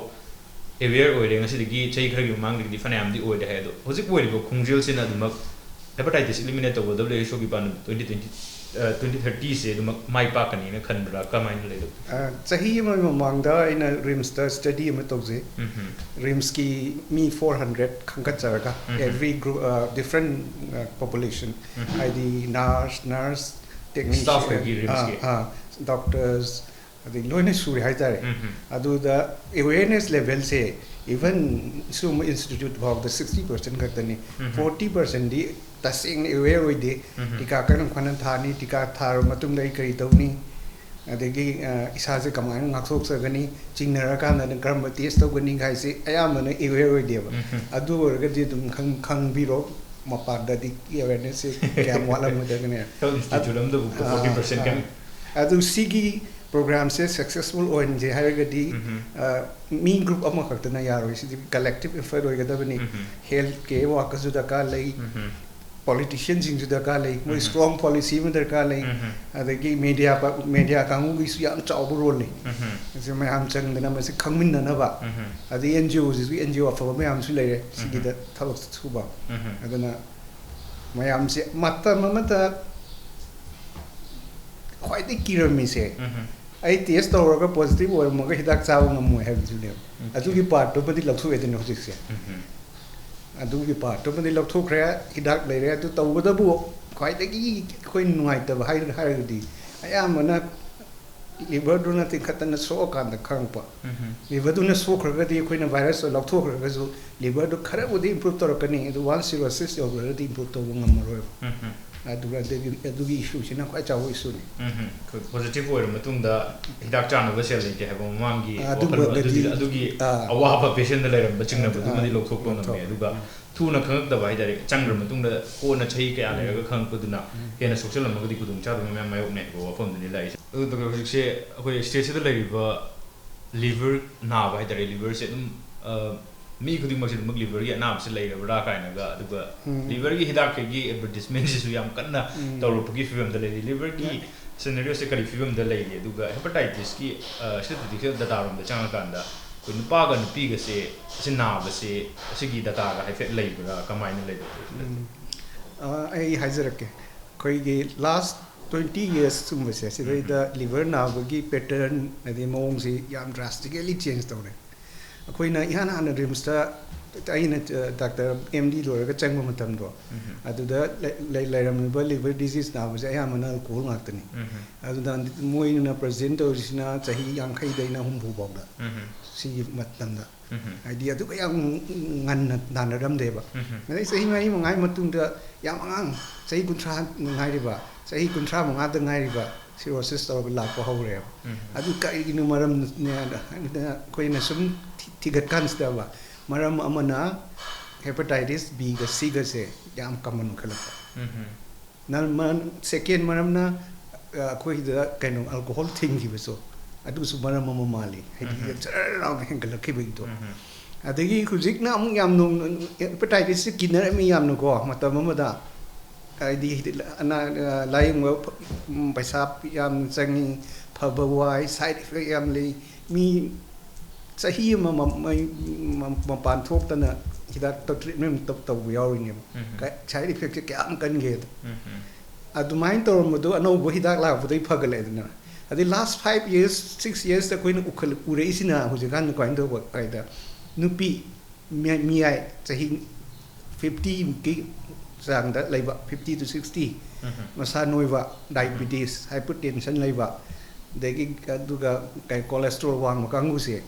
ꯑꯦꯋꯦꯌꯔ ꯑꯣꯏꯔꯦ? ꯉꯁꯤꯗꯒꯤ ꯆꯍꯤ ꯈꯔꯒꯤ ꯃꯃꯥꯡꯗꯒꯤꯗꯤ ꯐꯅꯌꯥꯝꯗꯤ ꯑꯣꯏꯔꯦ ꯍꯥꯏ꯫ ꯑꯗꯣ ꯍꯧꯖꯤꯛ ꯑꯣꯏꯔꯤꯕ ꯈꯣꯡꯖꯦꯜꯁꯤꯅ ꯑꯗꯨꯃꯛ ꯍꯦꯄꯥꯇꯥꯏꯇꯤꯁ ꯏꯂꯤꯃꯤꯅꯦꯠ ꯇꯧꯕ ꯗꯕ꯭ꯂꯤꯎ ꯑꯩꯆ ꯑꯣꯒꯤ ꯄꯥꯟꯗꯝ ꯇ꯭ꯋꯦꯟꯇꯤ ꯇ꯭ꯋꯦꯟꯇꯤ, ꯑ, ꯇ꯭ꯋꯦꯟꯇꯤ ꯊꯥꯔꯇꯤꯁꯦ ꯑꯗꯨꯃꯛ ꯃꯥꯏ ꯄꯥꯛꯀꯅꯤꯅ ꯈꯟꯕ꯭ꯔꯥ? ꯀꯃꯥꯏꯅ ꯂꯩ, ꯗꯣꯛꯇꯔ? ꯑ, ꯆꯍꯤ ꯑꯃꯒꯤ ꯃꯃꯥꯡꯗ ꯑꯩꯅ ꯔꯤꯝꯁꯇ ꯁ꯭ꯇꯗꯤ ꯑꯃ ꯇꯧꯖꯩ꯫ ꯎꯝ ꯍꯝ꯫ ꯔꯤꯝꯁꯀꯤ ꯃꯤ ꯐꯣꯔ ꯍꯟꯗ꯭ꯔꯦꯗ ꯈꯟꯒꯠꯆꯔꯒ, ꯎꯝ꯫ ꯑꯦꯚ꯭ꯔꯤ ꯒ꯭ꯔꯨꯞ, ꯗꯤꯐ꯭ꯔꯦꯟ ꯄꯣꯄꯨꯂꯦꯁꯟ, ꯎꯝ꯫ ꯍꯥꯏꯗꯤ ꯅꯔꯁ, ꯅꯔꯁ, Staff ꯑꯣꯏꯒꯤ ꯔꯤꯝꯁꯀꯤ? ꯗꯣꯛꯇꯔꯁ, ꯑꯗꯩ ꯂꯣꯏꯅ ꯁꯨꯔꯦ ꯍꯥꯏꯇꯥꯔꯦ꯫ ꯎꯝ ꯍꯝ꯫ ꯑꯗꯨꯗ ꯑꯦꯋꯦꯌꯔꯅꯦꯁ ꯂꯦꯚꯦꯜꯁꯦ ꯏꯚꯟ ꯁꯤꯒꯨꯝꯕ ꯏꯟꯁꯇꯤꯇ꯭ꯌꯨꯠ ꯐꯥꯎꯗ ꯁꯤꯛꯁꯇꯤ ꯄꯥꯔꯁꯦꯟ ꯈꯛꯇꯅꯤ꯫ ꯎꯝ꯫ ꯐꯣꯔꯇꯤ ꯄꯥꯔꯁꯦꯟꯗꯤ ꯇꯁꯦꯡꯅ ꯑꯦꯋꯦꯌꯔ ꯑꯣꯏꯗꯦ꯫ ꯎꯝ꯫ ꯇꯤꯀꯥ ꯀꯔꯝ ꯀꯥꯟꯗ ꯊꯥꯅꯤ, ꯇꯤꯀꯥ ꯊꯥꯔꯕ ꯃꯇꯨꯡꯗ ꯑꯩ ꯀꯔꯤ ꯇꯧꯅꯤ, ꯑꯗꯒꯤ ꯑ, ꯏꯁꯥꯁꯦ ꯀꯃꯥꯏꯅ ꯉꯥꯛꯊꯣꯛꯆꯒꯅꯤ, ꯆꯤꯡꯅꯔꯀꯥꯟꯗꯅ ꯀꯔꯝꯕ ꯇꯦꯁ ꯇꯧꯒꯅꯤ ꯍꯥꯏꯁꯦ ꯑꯌꯥꯝꯕꯅ ꯑꯦꯋꯦꯌꯔ ꯑꯣꯏꯗꯦꯕ꯫ ꯑꯗꯨ ꯑꯣꯏꯔꯒꯗꯤ ꯑꯗꯨꯝ ꯈꯪ- ꯈꯪꯕꯤꯔꯣ, ꯃꯄꯥꯟꯗꯗꯤ ꯑꯦꯋꯦꯌꯔꯅꯦꯁꯁꯦ ꯀꯌꯥꯝ ꯋꯥꯠꯂꯝꯒꯗꯒꯦꯅꯦ꯫ ꯍꯦꯜꯊ ꯏꯟꯁꯇꯤꯇ꯭ꯌꯨꯠ ꯑꯃꯗꯕꯨ ꯐꯣꯔꯇꯤ ꯄꯥꯔꯁꯦꯟ ꯀꯌꯥꯝ ꯑꯗꯨ ꯁꯤꯒꯤ ꯄ꯭ꯔꯣꯒ꯭ꯔꯥꯝꯁꯦ ꯁꯛꯁꯦꯁꯐꯨꯜ ꯑꯣꯏꯍꯟꯁꯦ ꯍꯥꯏꯔꯒꯗꯤ ꯑ, ꯃꯤ ꯒ꯭ꯔꯨꯞ ꯑꯃꯈꯛꯇꯅ ꯌꯥꯔꯣꯏ, ꯁꯤꯗꯤ ꯀꯂꯦꯛꯇꯤꯞ ꯑꯦꯐꯔꯠ ꯑꯣꯏꯒꯗꯕꯅꯤ꯫ ꯍꯦꯜꯊ ꯀꯦꯌꯔ ꯋꯥꯔꯀꯔꯁꯨ ꯗꯔꯀꯥꯔ ꯂꯩ, ꯄꯣꯂꯤꯇꯤꯁꯤꯌꯟꯁꯤꯡꯁꯨ ꯗꯔꯀꯥꯔ ꯂꯩ, ꯃꯣꯏ ꯁ꯭ꯇ꯭ꯔꯣꯡ ꯄꯣꯂꯤꯁꯤ ꯑꯃ ꯗꯔꯀꯥꯔ ꯂꯩ, ꯑꯗꯒꯤ ꯃꯦꯗꯤꯌꯥ ꯃꯦꯗꯤꯌꯥ ꯀꯥꯡꯕꯨꯒꯤꯁꯨ ꯌꯥꯝ ꯆꯥꯎꯕ ꯔꯣꯜ ꯂꯩ꯫ ꯃꯁꯤ ꯃꯌꯥꯝ ꯆꯪꯗꯅ ꯃꯁꯤ ꯈꯪꯃꯤꯟꯅꯅꯕ, ꯑꯗꯩ and G ꯑꯣꯁꯤꯁꯨ and G O ꯑꯐꯕ ꯃꯌꯥꯝꯁꯨ ꯂꯩꯔꯦ ꯁꯤꯒꯤꯗ ꯊꯕꯛ ꯁꯨꯕ꯫ ꯑꯗꯨꯅ ꯃꯌꯥꯝꯁꯦ ꯃꯇꯝ ꯑꯃꯗ ꯈ꯭ꯋꯥꯏꯗꯒꯤ ꯀꯤꯔꯝꯃꯤꯁꯦ, ꯑꯩ ꯇꯦꯁ ꯇꯧꯔꯒ ꯄꯣꯖꯤꯇꯤꯚ ꯑꯣꯏꯔꯝꯃꯒ ꯍꯤꯗꯥꯛ ꯆꯥꯕ ꯉꯝꯃꯣꯏ ꯍꯥꯏꯕꯗꯨꯅꯦꯕ꯫ ꯑꯗꯨꯒꯤ ꯄꯥꯔꯠꯇꯨꯃꯗꯤ ꯂꯧꯊꯣꯛꯑꯦꯗꯅ ꯍꯧꯖꯤꯛꯁꯦ꯫ ꯑꯗꯨꯒꯤ ꯄꯥꯔꯠꯇꯨꯃꯗꯤ ꯂꯧꯊꯣꯛꯈ꯭ꯔꯦ, ꯍꯤꯗꯥꯛ ꯂꯩꯔꯦ꯫ ꯑꯗꯨ ꯇꯧꯕꯗꯕꯨ ꯈ꯭ꯋꯥꯏꯗꯒꯤ ꯑꯩꯈꯣꯏ ꯅꯨꯡꯉꯥꯏꯇꯕ ꯍꯥꯏꯔ- ꯍꯥꯏꯔꯒꯗꯤ ꯑꯌꯥꯝꯕꯅ ꯂꯤꯚꯔꯗꯨꯅ ꯇꯤꯡꯈꯠꯇꯅ ꯁꯣꯛꯑꯀꯥꯟꯗ ꯈꯪꯉꯛꯄ꯫ ꯂꯤꯚꯔꯗꯨꯅ ꯁꯣꯛꯈ꯭ꯔꯒꯗꯤ ꯑꯩꯈꯣꯏꯅ ꯚꯥꯏꯔꯁꯇꯣ ꯂꯧꯊꯣꯛꯈ꯭ꯔꯒꯁꯨ ꯂꯤꯚꯔꯗꯨ ꯈꯔꯕꯨꯗꯤ ꯏꯝꯄ꯭ꯔꯨꯞ ꯇꯧꯔꯛꯀꯅꯤ, ꯑꯗꯨ ꯋꯥꯟꯁ ꯁꯤꯔꯣꯁꯤꯁ ꯌꯧꯈ꯭ꯔꯒꯗꯤ ꯏꯝꯄ꯭ꯔꯨꯞ ꯇꯧꯕ ꯉꯝꯃꯔꯣꯏꯕ꯫ ꯑꯗꯨꯒ ꯑꯗꯨꯒꯤ ꯑꯗꯨꯒꯤ ꯏꯁꯨꯁꯤꯅ ꯈ꯭ꯋꯥꯏ ꯆꯥꯎꯕ ꯏꯁꯨꯅꯤ꯫ ꯎꯝ, ꯎꯝ꯫ ꯑꯩꯈꯣꯏ ꯄꯣꯖꯤꯇꯤꯚ ꯑꯣꯏꯔ ꯃꯇꯨꯡꯗ ꯍꯤꯗꯥꯛ ꯆꯥꯅꯕ ꯁꯦꯜ ꯂꯩꯇꯦ ꯍꯥꯏꯕ ꯃꯃꯥꯡꯒꯤ ꯑꯗꯨꯒꯨꯝꯕ ꯋꯥꯈꯜꯂꯣꯟ ꯑꯗꯨꯗꯤ, ꯑꯗꯨꯗꯤ, ꯑꯗꯨꯒꯤ ꯑꯥ꯫ ꯑꯋꯥꯕ ꯄꯦꯁꯦꯟꯗ ꯂꯩꯔꯝꯕ ꯆꯤꯡꯅꯕꯗꯨꯃꯗꯤ ꯑꯥ, ꯂꯧꯊꯣꯛꯄ ꯉꯝꯃꯦ꯫ ꯂꯧꯊꯣꯛ-, ꯑꯗꯨꯒ ꯎꯝ꯫ ꯊꯨꯅ ꯈꯪꯉꯛꯇꯕ ꯍꯥꯏꯇꯥꯔꯦ, ꯆꯪꯈ꯭ꯔ ꯎꯝ꯫ ꯃꯇꯨꯡꯗ ꯀꯣꯟꯅ ꯆꯍꯤ ꯀꯌꯥ ꯎꯝ꯫ ꯂꯩꯔꯒ ꯈꯪꯉꯛꯄꯗꯨꯅ ꯎꯝ꯫ ꯍꯦꯟꯅ ꯁꯣꯛꯆꯜꯂꯝꯃꯒꯗꯤ ꯈꯨꯗꯣꯡꯆꯥꯗꯕ ꯃꯌꯥꯝ ꯃꯥꯌꯣꯛꯅꯩ ꯍꯥꯏꯕ ꯋꯥꯐꯝꯗꯨꯅꯤ ꯂꯥꯛꯏꯁꯦ꯫ ꯑꯗꯨ ꯗꯣꯛꯇꯔ, ꯍꯧꯖꯤꯛꯁꯦ ꯑꯩꯈꯣꯏ ꯁ꯭ꯇꯦꯠꯁꯤꯗ ꯂꯩꯔꯤꯕ ꯂꯤꯚꯔ ꯅꯥꯕ ꯍꯥꯏꯇꯥꯔꯦ, ꯂꯤꯚꯔꯁꯦ ꯑꯗꯨꯝ, ꯑ, ꯃꯤ ꯈꯨꯗꯤꯡꯃꯛꯁꯦ ꯑꯗꯨꯃꯛ ꯂꯤꯚꯔꯒꯤ ꯑꯅꯥꯕꯁꯦ ꯂꯩꯔꯕ꯭ꯔꯥ ꯀꯥꯏꯅꯒ, ꯑꯗꯨꯒ ꯎꯝ꯫ ꯂꯤꯚꯔꯒꯤ ꯍꯤꯗꯥꯛꯈꯩꯒꯤ ꯑꯦꯗꯚꯔꯇꯤꯁꯃꯦꯟꯁꯤꯁꯨ ꯌꯥꯝ ꯀꯟꯅ ꯎꯝ꯫ ꯇꯧꯔꯛꯄꯒꯤ ꯐꯤꯕꯝꯗ ꯂꯩꯔꯤ꯫ ꯂꯤꯚꯔꯒꯤ ꯌꯥꯏ꯫ ꯁꯤꯅꯦꯔꯤꯑꯣꯁꯦ ꯀꯔꯤ ꯐꯤꯕꯝꯗ ꯂꯩꯔꯤ? ꯑꯗꯨꯒ ꯍꯦꯄꯥꯇꯥꯏꯇꯤꯁꯀꯤ, ꯑ, ꯁ꯭ꯇꯦꯇꯤꯁꯇꯤꯛꯁ ꯗꯇꯥꯔꯣꯝꯗ ꯆꯪꯉꯀꯥꯟꯗ ꯑꯩꯈꯣꯏ ꯅꯨꯄꯥꯒ ꯅꯨꯄꯤꯒꯁꯦ ꯑꯁꯤ ꯅꯥꯕꯁꯦ ꯑꯁꯤꯒꯤ ꯗꯇꯥꯒ ꯍꯥꯏꯐꯦꯠ ꯂꯩꯕ꯭ꯔꯥ? ꯀꯃꯥꯏꯅ ꯂꯩꯕ꯭ꯔꯥ? ꯎꯝ꯫ ꯑ, ꯑꯩ ꯍꯥꯏꯖꯔꯛꯀꯦ꯫ ꯑꯩꯈꯣꯏꯒꯤ ꯂꯥꯁ ꯇ꯭ꯋꯦꯟꯇꯤ ꯌꯔꯁꯀꯨꯝꯕꯁꯦ ꯁꯤꯗꯩꯗ ꯂꯤꯚꯔ ꯅꯥꯕꯒꯤ ꯄꯦꯇꯔꯟ ꯑꯗꯩ ꯃꯑꯣꯡꯁꯤ ꯌꯥꯝ ꯗ꯭ꯔꯥꯁꯇꯤꯀꯦꯂꯤ ꯆꯦꯟꯖ ꯇꯧꯔꯦ꯫ ꯑꯩꯈꯣꯏꯅ ꯏꯍꯥꯟ ꯍꯥꯟꯅ ꯔꯤꯝꯁꯇ ꯑꯩꯅ, ꯑ, ꯗꯥꯛꯇꯔ ꯑꯦꯝ ꯗꯤ ꯂꯣꯏꯔꯒ ꯆꯪꯕ ꯃꯇꯝꯗꯣ, ꯑꯗꯨꯗ ꯂꯩ-, ꯂꯩ-, ꯂꯩꯔꯝꯃꯤꯕ ꯂꯤꯚꯔ ꯗꯤꯖꯤꯖ ꯅꯥꯕꯁꯦ ꯑꯌꯥꯝꯕꯅ ꯑꯜꯀꯣꯍꯣꯜ ꯉꯥꯛꯇꯅꯤ꯫ ꯑꯗꯨꯅ ꯃꯣꯏꯅ ꯄ꯭ꯔꯖꯦꯟ ꯇꯧꯔꯤꯁꯤꯅ ꯆꯍꯤ ꯌꯥꯡꯈꯩꯗꯩꯅ ꯍꯨꯝꯐꯨ ꯐꯥꯎꯗ꯫ ꯁꯤꯒꯤ ꯃꯇꯝꯗ ꯍꯥꯏꯗꯤ ꯑꯗꯨꯒ ꯌꯥꯝ ꯉꯟꯅ ꯅꯥꯅꯔꯝꯗꯦꯕ꯫ ꯑꯗꯩ ꯆꯍꯤ ꯃꯔꯤ ꯃꯉꯥꯒꯤ ꯃꯇꯨꯡꯗ ꯌꯥꯝ ꯑꯉꯥꯡ, ꯆꯍꯤ ꯀꯨꯟꯊ꯭ꯔꯥ ꯉꯥꯏꯔꯤꯕ, ꯆꯍꯤ ꯀꯨꯟꯊ꯭ꯔꯥ ꯃꯉꯥꯗ ꯉꯥꯏꯔꯤꯕ, cirrhosis ꯇꯧꯔꯒ ꯂꯥꯛꯄ ꯍꯧꯔꯦꯕ꯫ ꯑꯗꯨ ꯀꯔꯤꯒꯤꯅꯣ ꯃꯔꯝꯅꯦ ꯍꯥꯏꯅ ꯑꯩꯈꯣꯏꯅ ꯁꯨꯝ ꯊꯤ- ꯊꯤꯒꯠ ꯀꯥꯟꯁꯤꯗꯕ, ꯃꯔꯝ ꯑꯃꯅ hepatitis B ꯒ C ꯒꯁꯦ ꯌꯥꯝ common ꯑꯣꯏꯈꯠꯂꯛꯄ꯫ ꯅ- ꯃ- second ꯃꯔꯝꯅ, ꯑ, ꯑꯩꯈꯣꯏꯗ ꯀꯩꯅꯣ alcohol ꯊꯤꯡꯈꯤꯕꯁꯨ, ꯑꯗꯨꯁꯨ ꯃꯔꯝ ꯑꯃ ꯃꯥꯜꯂꯤ꯫ ꯍꯥꯏꯗꯤ ꯖꯔ ꯂꯥꯎꯅ ꯍꯦꯟꯒꯠꯂꯛꯈꯤꯕꯒꯤꯗꯣ꯫ ꯑꯗꯒꯤ ꯍꯧꯖꯤꯛꯅ ꯑꯃꯨꯛ ꯌꯥꯝ ꯅꯣꯡ-, hepatitis ꯁꯦ ꯀꯤꯅꯔꯝꯃꯤ ꯌꯥꯝꯅꯀꯣ, ꯃꯇꯝ ꯑꯃꯗ꯫ ꯍꯥꯏꯗꯤ ꯑꯅꯥ-, ꯑ, ꯂꯥꯏꯌꯦꯡꯕ ꯐ-, ꯎꯝ, ꯄꯩꯁꯥ ꯌꯥꯝꯅ ꯆꯪꯉꯤ, ꯐꯕ ꯋꯥꯏ, side effect ꯌꯥꯝ ꯂꯩ꯫ ꯃꯤ ꯆꯍꯤ ꯑꯃ ꯃ-, ꯃꯩ-, ꯃ-, ꯃꯄꯥꯟ ꯊꯣꯛꯇꯅ ꯍꯤꯗꯥꯛꯇ treatment ꯇꯧ-, ꯇꯧꯕ ꯌꯥꯎꯔꯤꯅꯦꯕ꯫ ꯀ-, side effect ꯁꯦ ꯀꯌꯥꯝ ꯀꯟꯒꯦꯗꯣ꯫ ꯑꯗꯨꯃꯥꯏꯅ ꯇꯧꯔꯝꯕꯗꯣ ꯑꯅꯧꯕ ꯍꯤꯗꯥꯛ ꯂꯥꯛꯄꯗꯒꯤ ꯐꯒꯠꯂꯛꯑꯦꯗꯅ꯫ ꯑꯗꯩ last five years, six years ꯇ ꯑꯩꯈꯣꯏꯅ ꯎꯈꯠ-, ꯎꯔꯛꯏꯁꯤꯅ ꯍꯧꯖꯤꯛꯀꯥꯟ ꯀꯃꯥꯏꯅ ꯇꯧꯕ ꯍꯥꯏꯗ, ꯅꯨꯄꯤ ꯃꯤ-, ꯃꯤꯌꯥꯏ ꯆꯍꯤ fifty ꯃꯨꯛꯀꯤ ꯆꯥꯡꯗ ꯂꯩꯕ, fifty to sixty, ꯃꯁꯥ ꯅꯣꯏꯕ, diabetes, hypertension ꯂꯩꯕ, ꯑꯗꯒꯤ ꯑꯗꯨꯒ ꯀꯩ, cholesterol ꯋꯥꯡꯕ ꯀꯥꯡꯕꯨꯁꯦ,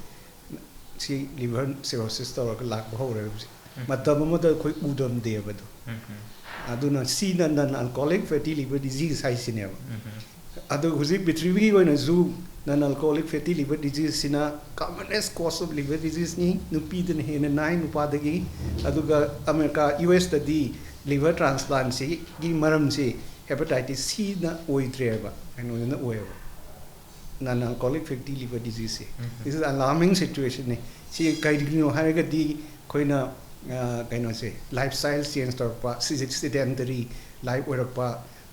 ꯁꯤ liver cirrhosis ꯇꯧꯔꯒ ꯂꯥꯛꯄ ꯍꯧꯔꯦ ꯍꯧꯖꯤꯛ꯫ ꯃꯇꯝ ꯑꯃꯗ ꯑꯩꯈꯣꯏ ꯎꯗꯝꯗꯦꯕ ꯑꯗꯣ꯫ ꯑꯗꯨꯅ ꯁꯤꯅ non alcoholic fatty liver disease ꯍꯥꯏꯁꯤꯅꯦꯕ꯫ ꯑꯗꯨ ꯍꯧꯖꯤꯛ ꯄ꯭ꯔꯤꯊꯤꯕꯤꯒꯤ ꯑꯣꯏꯅꯁꯨ non alcoholic fatty liver disease ꯁꯤꯅ commonest cause of liver disease ꯅꯤ꯫ ꯅꯨꯄꯤꯗꯅ ꯍꯦꯟꯅ ꯅꯥꯏ ꯅꯨꯄꯥꯗꯒꯤ꯫ ꯑꯗꯨꯒ ꯑꯃꯦꯔꯤꯀꯥ, U S ꯇꯗꯤ liver transplant ꯁꯤꯒꯤ ꯃꯔꯝꯁꯤ hepatitis C ꯅ ꯑꯣꯏꯗ꯭ꯔꯦꯕ, ꯀꯩꯅꯣꯗꯨꯅ ꯑꯣꯏꯌꯦꯕ, non alcoholic fatty liver disease say. This is alarming situation ꯅꯤ꯫ ꯁꯤ ꯀꯩꯒꯤꯅꯣ ꯍꯥꯏꯔꯒꯗꯤ ꯑꯩꯈꯣꯏꯅ, ꯑ, ꯀꯩꯅꯣꯁꯦ, lifestyle change ꯇꯧꯔꯛꯄ, sedentary life ꯑꯣꯏꯔꯛꯄ,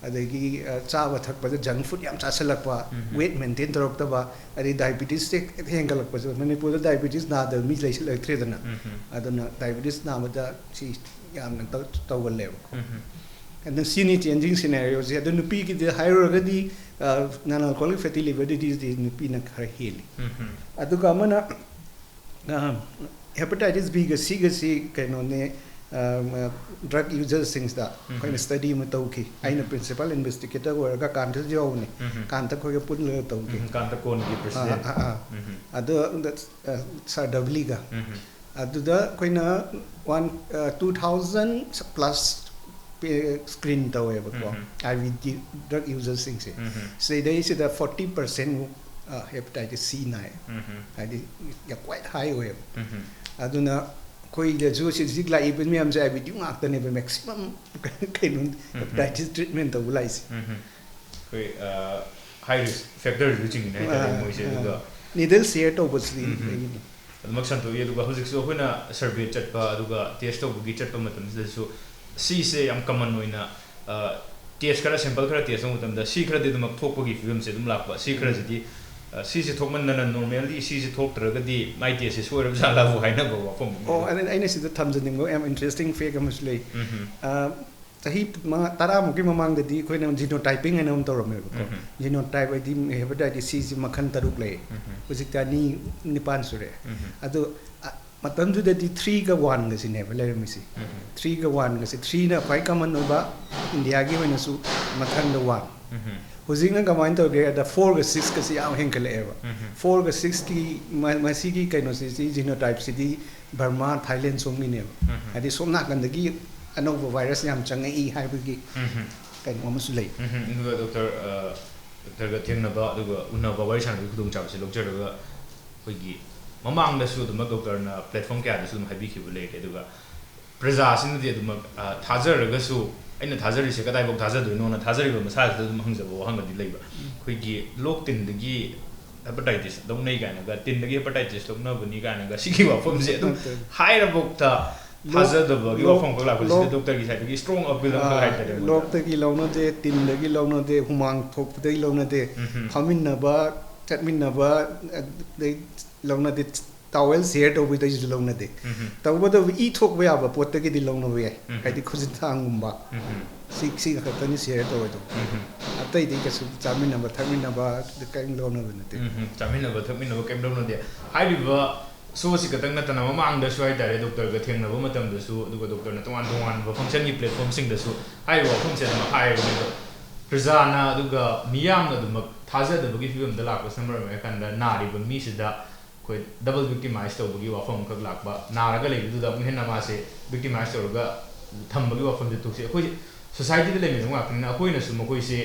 ꯑꯗꯒꯤ, ꯑ, ꯆꯥꯕ ꯊꯛꯄꯗ junk food ꯌꯥꯝ ꯆꯥꯁꯤꯜꯂꯛꯄ, weight maintain ꯇꯧꯔꯛꯇꯕ, ꯑꯗꯩ diabetes ꯁꯦ ꯍꯦꯟꯒꯠꯂꯛꯄꯁꯨ꯫ ꯃꯅꯤꯄꯨꯔꯗ diabetes ꯅꯥꯗꯕ ꯃꯤ ꯂꯩꯁꯤꯜꯂꯛꯇ꯭ꯔꯦꯗꯅ꯫ ꯑꯗꯨꯅ diabetes ꯅꯥꯕꯗ ꯁꯤ ꯌꯥꯝꯅ ꯇꯧ-, ꯇꯧꯒꯜꯂꯦꯕꯀꯣ꯫ ꯑꯗꯨ ꯁꯤꯅꯤ changing scenario ꯁꯦ꯫ ꯑꯗꯨ ꯅꯨꯄꯤꯒꯤꯗꯤ ꯍꯥꯏꯔꯨꯔꯒꯗꯤ, ꯑ, non alcoholic fatty liver disease ꯗꯤ ꯅꯨꯄꯤꯅ ꯈꯔ ꯍꯦꯜꯂꯤ꯫ ꯑꯗꯨꯒ ꯑꯃꯅ, ꯑ, hepatitis B ꯒ C ꯒꯁꯤ ꯀꯩꯅꯣꯅꯦ, ꯑ, drug user ꯁꯤꯡꯁꯤꯗ ꯑꯩꯈꯣꯏꯅ study ꯑꯃ ꯇꯧꯈꯤ꯫ ꯑꯩꯅ principal investigator ꯑꯣꯏꯔꯒ ꯀꯥꯟꯇꯁꯨ ꯌꯥꯎꯕꯅꯦ꯫ ꯀꯥꯟꯇ ꯑꯩꯈꯣꯏꯒ ꯄꯨꯜꯂꯒ ꯇꯧꯈꯤ꯫ ꯀꯥꯟꯇ ꯀꯣꯟꯒꯤ ꯑꯥ, president꯫ ꯑꯥ, ꯑꯥ꯫ ꯑꯗꯣ, ꯑ, Sir W ꯒ꯫ ꯑꯗꯨꯗ ꯑꯩꯈꯣꯏꯅ one, ꯑ, two thousand plus ꯁ꯭ꯀ꯭ꯔꯤꯟ ꯇꯧꯋꯦꯕꯀꯣ, ꯑꯥꯏ ꯚꯤ ꯗꯤ ꯗ꯭ꯔꯒ ꯌꯨꯖꯔꯁꯤꯡꯁꯦ꯫ ꯁꯤꯗꯩꯁꯤꯗ ꯐꯣꯔꯇꯤ ꯄꯥꯔꯁꯦꯟꯃꯨꯛ ꯍꯦꯄꯥꯇꯥꯏꯇꯤꯁ ꯁꯤ ꯅꯥꯏ꯫ ꯍꯥꯏꯗꯤ ꯀ꯭ꯋꯥꯏꯠ ꯍꯥꯏ ꯑꯣꯏꯌꯦꯕ꯫ ꯑꯗꯨꯅ ꯑꯩꯈꯣꯏꯗꯁꯨ ꯍꯧꯖꯤꯛ ꯂꯥꯛꯏꯕ ꯃꯌꯥꯝꯁꯦ ꯑꯥꯏ ꯚꯤ ꯗꯤ ꯉꯥꯛꯇꯅꯦꯕ, ꯃꯦꯛꯁꯤꯃꯝ ꯀꯩꯅꯣ ꯍꯦꯄꯥꯇꯥꯏꯇꯤꯁ ꯇ꯭ꯔꯤꯠꯃꯦꯟ ꯇꯧꯕ ꯂꯥꯛꯏꯁꯦ꯫ ꯑꯩꯈꯣꯏ ꯍꯥꯏ ꯔꯤꯁꯛ ꯐꯦꯛꯇꯔꯁꯨ ꯆꯤꯡꯉꯤꯅꯦ ꯍꯥꯏꯇꯥꯔꯦ ꯃꯣꯏꯁꯦ꯫ ꯑꯗꯨꯒ ꯅꯤꯗꯜ ꯁꯤꯌꯔ ꯇꯧꯕꯁꯤꯗꯤ ꯑꯗꯨꯃꯛ ꯁꯟꯗꯣꯛꯏ꯫ ꯑꯗꯨꯒ ꯍꯧꯖꯤꯛꯁꯨ ꯑꯩꯈꯣꯏꯅ ꯁꯔꯚꯦ ꯆꯠꯄ ꯑꯗꯨꯒ ꯇꯦꯁ ꯇꯧꯕꯒꯤ ꯆꯠꯄ ꯃꯇꯝꯁꯤꯗꯁꯨ ꯁꯤꯁꯦ ꯌꯥꯝ ꯀꯃꯟ ꯑꯣꯏꯅ ꯇꯦꯁ ꯈꯔ, ꯁꯦꯝꯄꯜ ꯈꯔ ꯇꯦꯁ ꯇꯧꯕ ꯃꯇꯝꯗ ꯁꯤ ꯈꯔꯗꯤ ꯑꯗꯨꯃꯛ ꯊꯣꯛꯄꯒꯤ ꯐꯤꯕꯝꯁꯦ ꯑꯗꯨꯝ ꯂꯥꯛꯄ꯫ ꯁꯤ ꯈꯔꯁꯤꯗꯤ ꯁꯤꯁꯦ ꯊꯣꯛꯃꯟꯗꯅ ꯅꯣꯔꯃꯦꯜꯂꯤ ꯁꯤꯁꯦ ꯊꯣꯛꯇ꯭ꯔꯒꯗꯤ ꯃꯥꯏ ꯇꯦꯁꯁꯦ ꯁꯣꯏꯔꯕ ꯖꯥꯠꯂꯕꯨ ꯍꯥꯏꯅꯕ ꯋꯥꯐꯝ ꯑꯃ ꯑꯣ ꯑꯩꯅ ꯑꯩꯅ ꯁꯤꯗ ꯊꯝꯖꯅꯤꯡꯕ ꯌꯥꯝ ꯏꯟꯇꯔꯦꯁꯇꯤꯡ ꯐꯦꯛ ꯑꯃꯁꯨ ꯂꯩ꯫ ꯆꯍꯤ ꯃꯉꯥ ꯇꯔꯥꯃꯨꯛꯀꯤ ꯃꯃꯥꯡꯗꯗꯤ ꯑꯩꯈꯣꯏꯅ ꯖꯤꯅꯣꯇꯥꯏꯄꯤꯡ ꯍꯥꯏꯅ ꯑꯃ ꯇꯧꯔꯝꯃꯦꯕꯀꯣ꯫ ꯖꯤꯅꯣꯇꯥꯏꯞ ꯍꯥꯏꯗꯤ ꯍꯦꯄꯥꯇꯥꯏꯇꯤꯁ ꯁꯤꯁꯤ ꯃꯈꯜ ꯇꯔꯨꯛ ꯂꯩ꯫ ꯍꯧꯖꯤꯛꯇꯤ ꯑꯅꯤ ꯅꯤꯄꯥꯟ ꯁꯨꯔꯦ꯫ ꯑꯗꯣ ꯃꯇꯝꯗꯨꯗꯗꯤ ꯊ꯭ꯔꯤꯒ ꯋꯥꯟꯒꯁꯤꯅꯦꯕ ꯂꯩꯔꯝꯃꯤꯁꯤ꯫ ꯊ꯭ꯔꯤꯒ ꯋꯥꯟꯒꯁꯤ, ꯊ꯭ꯔꯤꯅ ꯈ꯭ꯋꯥꯏ ꯀꯃꯟ ꯑꯣꯏꯕ, ꯏꯟꯗꯤꯌꯥꯒꯤ ꯑꯣꯏꯅꯁꯨ ꯃꯊꯪꯗ ꯋꯥꯟ꯫ ꯍꯧꯖꯤꯛꯅ ꯀꯃꯥꯏꯅ ꯇꯧꯒꯦ ꯍꯥꯏꯗ ꯐꯣꯔꯒ ꯁꯤꯛꯁꯀꯁꯤ ꯌꯥꯝ ꯍꯦꯟꯒꯠꯂꯛꯑꯦꯕ꯫ ꯐꯣꯔꯒ ꯁꯤꯛꯁꯀꯤ ꯃꯁꯤꯒꯤ ꯀꯩꯅꯣꯁꯤ, ꯁꯤ ꯖꯤꯅꯣꯇꯥꯏꯞꯁꯤꯗꯤ ꯕꯔꯃꯥ, ꯊꯥꯏꯂꯦꯟ ꯁꯣꯝꯒꯤꯅꯦꯕ꯫ ꯍꯥꯏꯗꯤ ꯁꯣꯝ ꯅꯥꯀꯟꯗꯒꯤ ꯑꯅꯧꯕ ꯚꯥꯏꯔꯁ ꯌꯥꯝ ꯆꯪꯉꯛꯏ ꯍꯥꯏꯕꯒꯤ ꯀꯩꯅꯣ ꯑꯃꯁꯨ ꯂꯩ꯫ ꯑꯗꯨꯒ ꯗꯣꯛꯇꯔ, ꯗꯣꯛꯇꯔꯒ ꯊꯦꯡꯅꯕ ꯑꯗꯨꯒ ꯎꯅꯕ, ꯋꯥꯔꯤ ꯁꯥꯟꯅꯕꯒꯤ ꯈꯨꯗꯣꯡꯆꯥꯕꯁꯤ ꯂꯧꯖꯔꯒ ꯑꯩꯈꯣꯏꯒꯤ ꯃꯃꯥꯡꯗꯁꯨ ꯑꯗꯨꯃꯛ ꯗꯣꯛꯇꯔꯅ ꯄ꯭ꯂꯦꯠꯐꯣꯝ ꯀꯌꯥꯗꯁꯨ ꯑꯗꯨꯝ ꯍꯥꯏꯕꯤꯈꯤꯕ ꯂꯩꯔꯦ꯫ ꯑꯗꯨꯒ ꯄ꯭ꯔꯖꯥꯁꯤꯅꯗꯤ ꯑꯗꯨꯃꯛ ꯊꯥꯖꯔꯒꯁꯨ, ꯑꯩꯅ ꯊꯥꯖꯔꯤꯁꯦ ꯀꯗꯥꯏꯐꯥꯎ ꯊꯥꯖꯗꯣꯏꯅꯣꯅ ꯊꯥꯖꯔꯤꯕ ꯃꯁꯥꯁꯤꯗ ꯑꯗꯨꯝ ꯍꯪꯖꯕ ꯋꯥꯍꯪꯒꯗꯤ ꯂꯩꯕ꯫ ꯑꯩꯈꯣꯏꯒꯤ ꯂꯣꯛ ꯇꯤꯟꯗꯒꯤ ꯍꯦꯄꯥꯇꯥꯏꯇꯤꯁ ꯂꯧꯅꯩ ꯀꯥꯏꯅꯒ, ꯇꯤꯟꯗꯒꯤ ꯍꯦꯄꯥꯇꯥꯏꯇꯤꯁ ꯂꯧꯅꯕꯅꯤ ꯀꯥꯏꯅꯒ ꯁꯤꯒꯤ ꯋꯥꯐꯝꯁꯦ ꯑꯗꯨꯝ ꯍꯥꯏꯔꯕꯧꯇ ꯊꯥꯖꯗꯕꯒꯤ ꯋꯥꯐꯝ ꯈꯛ ꯂꯥꯛꯄꯁꯤꯗ ꯗꯣꯛꯇꯔꯒꯤ ꯁꯥꯏꯠꯇꯒꯤ ꯁ꯭ꯇ꯭ꯔꯣꯡ ꯑꯄꯤꯜ ꯑꯃꯈꯛ ꯍꯥꯏꯇꯥꯔꯦ꯫ ꯂꯣꯛꯇꯒꯤ ꯂꯧꯅꯗꯦ, ꯇꯤꯟꯗꯒꯤ ꯂꯧꯅꯗꯦ, ꯍꯨꯃꯥꯡ ꯊꯣꯛꯄꯗꯒꯤ ꯂꯧꯅꯗꯦ, ꯐꯝꯃꯤꯟꯅꯕ ꯆꯠꯃꯤꯟꯅꯕ ꯑꯗꯩ ꯂꯧꯅꯗꯦ, ꯇꯥꯋꯦꯜ ꯁꯤꯌꯔ ꯇꯧꯕꯗꯩꯁꯨ ꯂꯧꯅꯗꯦ꯫ ꯇꯧꯕꯇꯕꯨ ꯏ ꯊꯣꯛꯄ ꯌꯥꯕ ꯄꯣꯠꯇꯒꯤꯗꯤ ꯂꯧꯅꯕ ꯌꯥꯏ, ꯍꯥꯏꯗꯤ ꯈꯨꯖꯤꯟ ꯊꯥꯡꯒꯨꯝꯕ꯫ ꯁꯤ ꯁꯤ ꯈꯛꯇꯅꯤ ꯁꯤꯌꯔ ꯇꯧꯔꯣꯏꯗꯧꯕ꯫ ꯑꯇꯩꯗꯤ ꯀꯩꯁꯨ ꯆꯥꯃꯤꯟꯅꯕ ꯊꯛꯃꯤꯟꯅꯕ ꯀꯔꯤꯝ ꯂꯧꯅꯕ ꯅꯠꯇꯦ꯫ ꯆꯥꯃꯤꯟꯅꯕ ꯊꯛꯃꯤꯟꯅꯕ ꯀꯔꯤꯝ ꯂꯧꯅꯗꯦ꯫ ꯍꯥꯏꯔꯤꯕ ꯁꯣꯁꯤ ꯈꯛꯇꯪ ꯅꯠꯇꯅ ꯃꯃꯥꯡꯗꯁꯨ ꯍꯥꯏꯇꯥꯔꯦ, ꯗꯣꯛꯇꯔꯒ ꯊꯦꯡꯅꯕ ꯃꯇꯝꯗꯁꯨ, ꯑꯗꯨꯒ ꯗꯣꯛꯇꯔꯅ ꯇꯣꯉꯥꯟ ꯇꯣꯉꯥꯟꯕ ꯐꯪꯁꯟꯒꯤ ꯄ꯭ꯂꯦꯠꯐꯣꯝꯁꯤꯡꯗꯁꯨ ꯍꯥꯏꯔꯤꯕ ꯋꯥꯐꯝꯁꯦ ꯑꯗꯨꯝ ꯍꯥꯏꯔꯕꯅꯤ꯫ ꯑꯗꯣ ꯄ꯭ꯔꯖꯥꯅ ꯑꯗꯨꯒ ꯃꯤꯌꯥꯝꯅ ꯑꯗꯨꯃꯛ ꯊꯥꯖꯗꯕꯒꯤ ꯐꯤꯕꯝꯗ ꯂꯥꯛꯄꯁꯤꯅ ꯃꯔꯝ ꯑꯣꯏꯔꯀꯥꯟꯗ ꯅꯥꯔꯤꯕ ꯃꯤꯁꯤꯗ ꯑꯩꯈꯣꯏ ꯗꯕꯜ ꯚꯤꯛꯇꯤꯃꯥꯏꯁ ꯇꯧꯕꯒꯤ ꯋꯥꯐꯝ ꯑꯃꯈꯛ ꯂꯥꯛꯄ, ꯅꯥꯔꯒ ꯂꯩꯕꯗꯨꯗ ꯑꯃꯨꯛ ꯍꯦꯟꯅ ꯃꯥꯁꯦ ꯚꯤꯛꯇꯤꯃꯥꯏꯁ ꯇꯧꯔꯒ ꯊꯝꯕꯒꯤ ꯋꯥꯐꯝꯁꯦ ꯇꯣꯛꯁꯤ꯫ ꯑꯩꯈꯣꯏ ꯁꯣꯁꯥꯏꯇꯤꯗ ꯂꯩꯃꯤꯟꯅꯕ ꯉꯥꯛꯇꯅꯤꯅ ꯑꯩꯈꯣꯏꯅꯁꯨ ꯃꯈꯣꯏꯁꯦ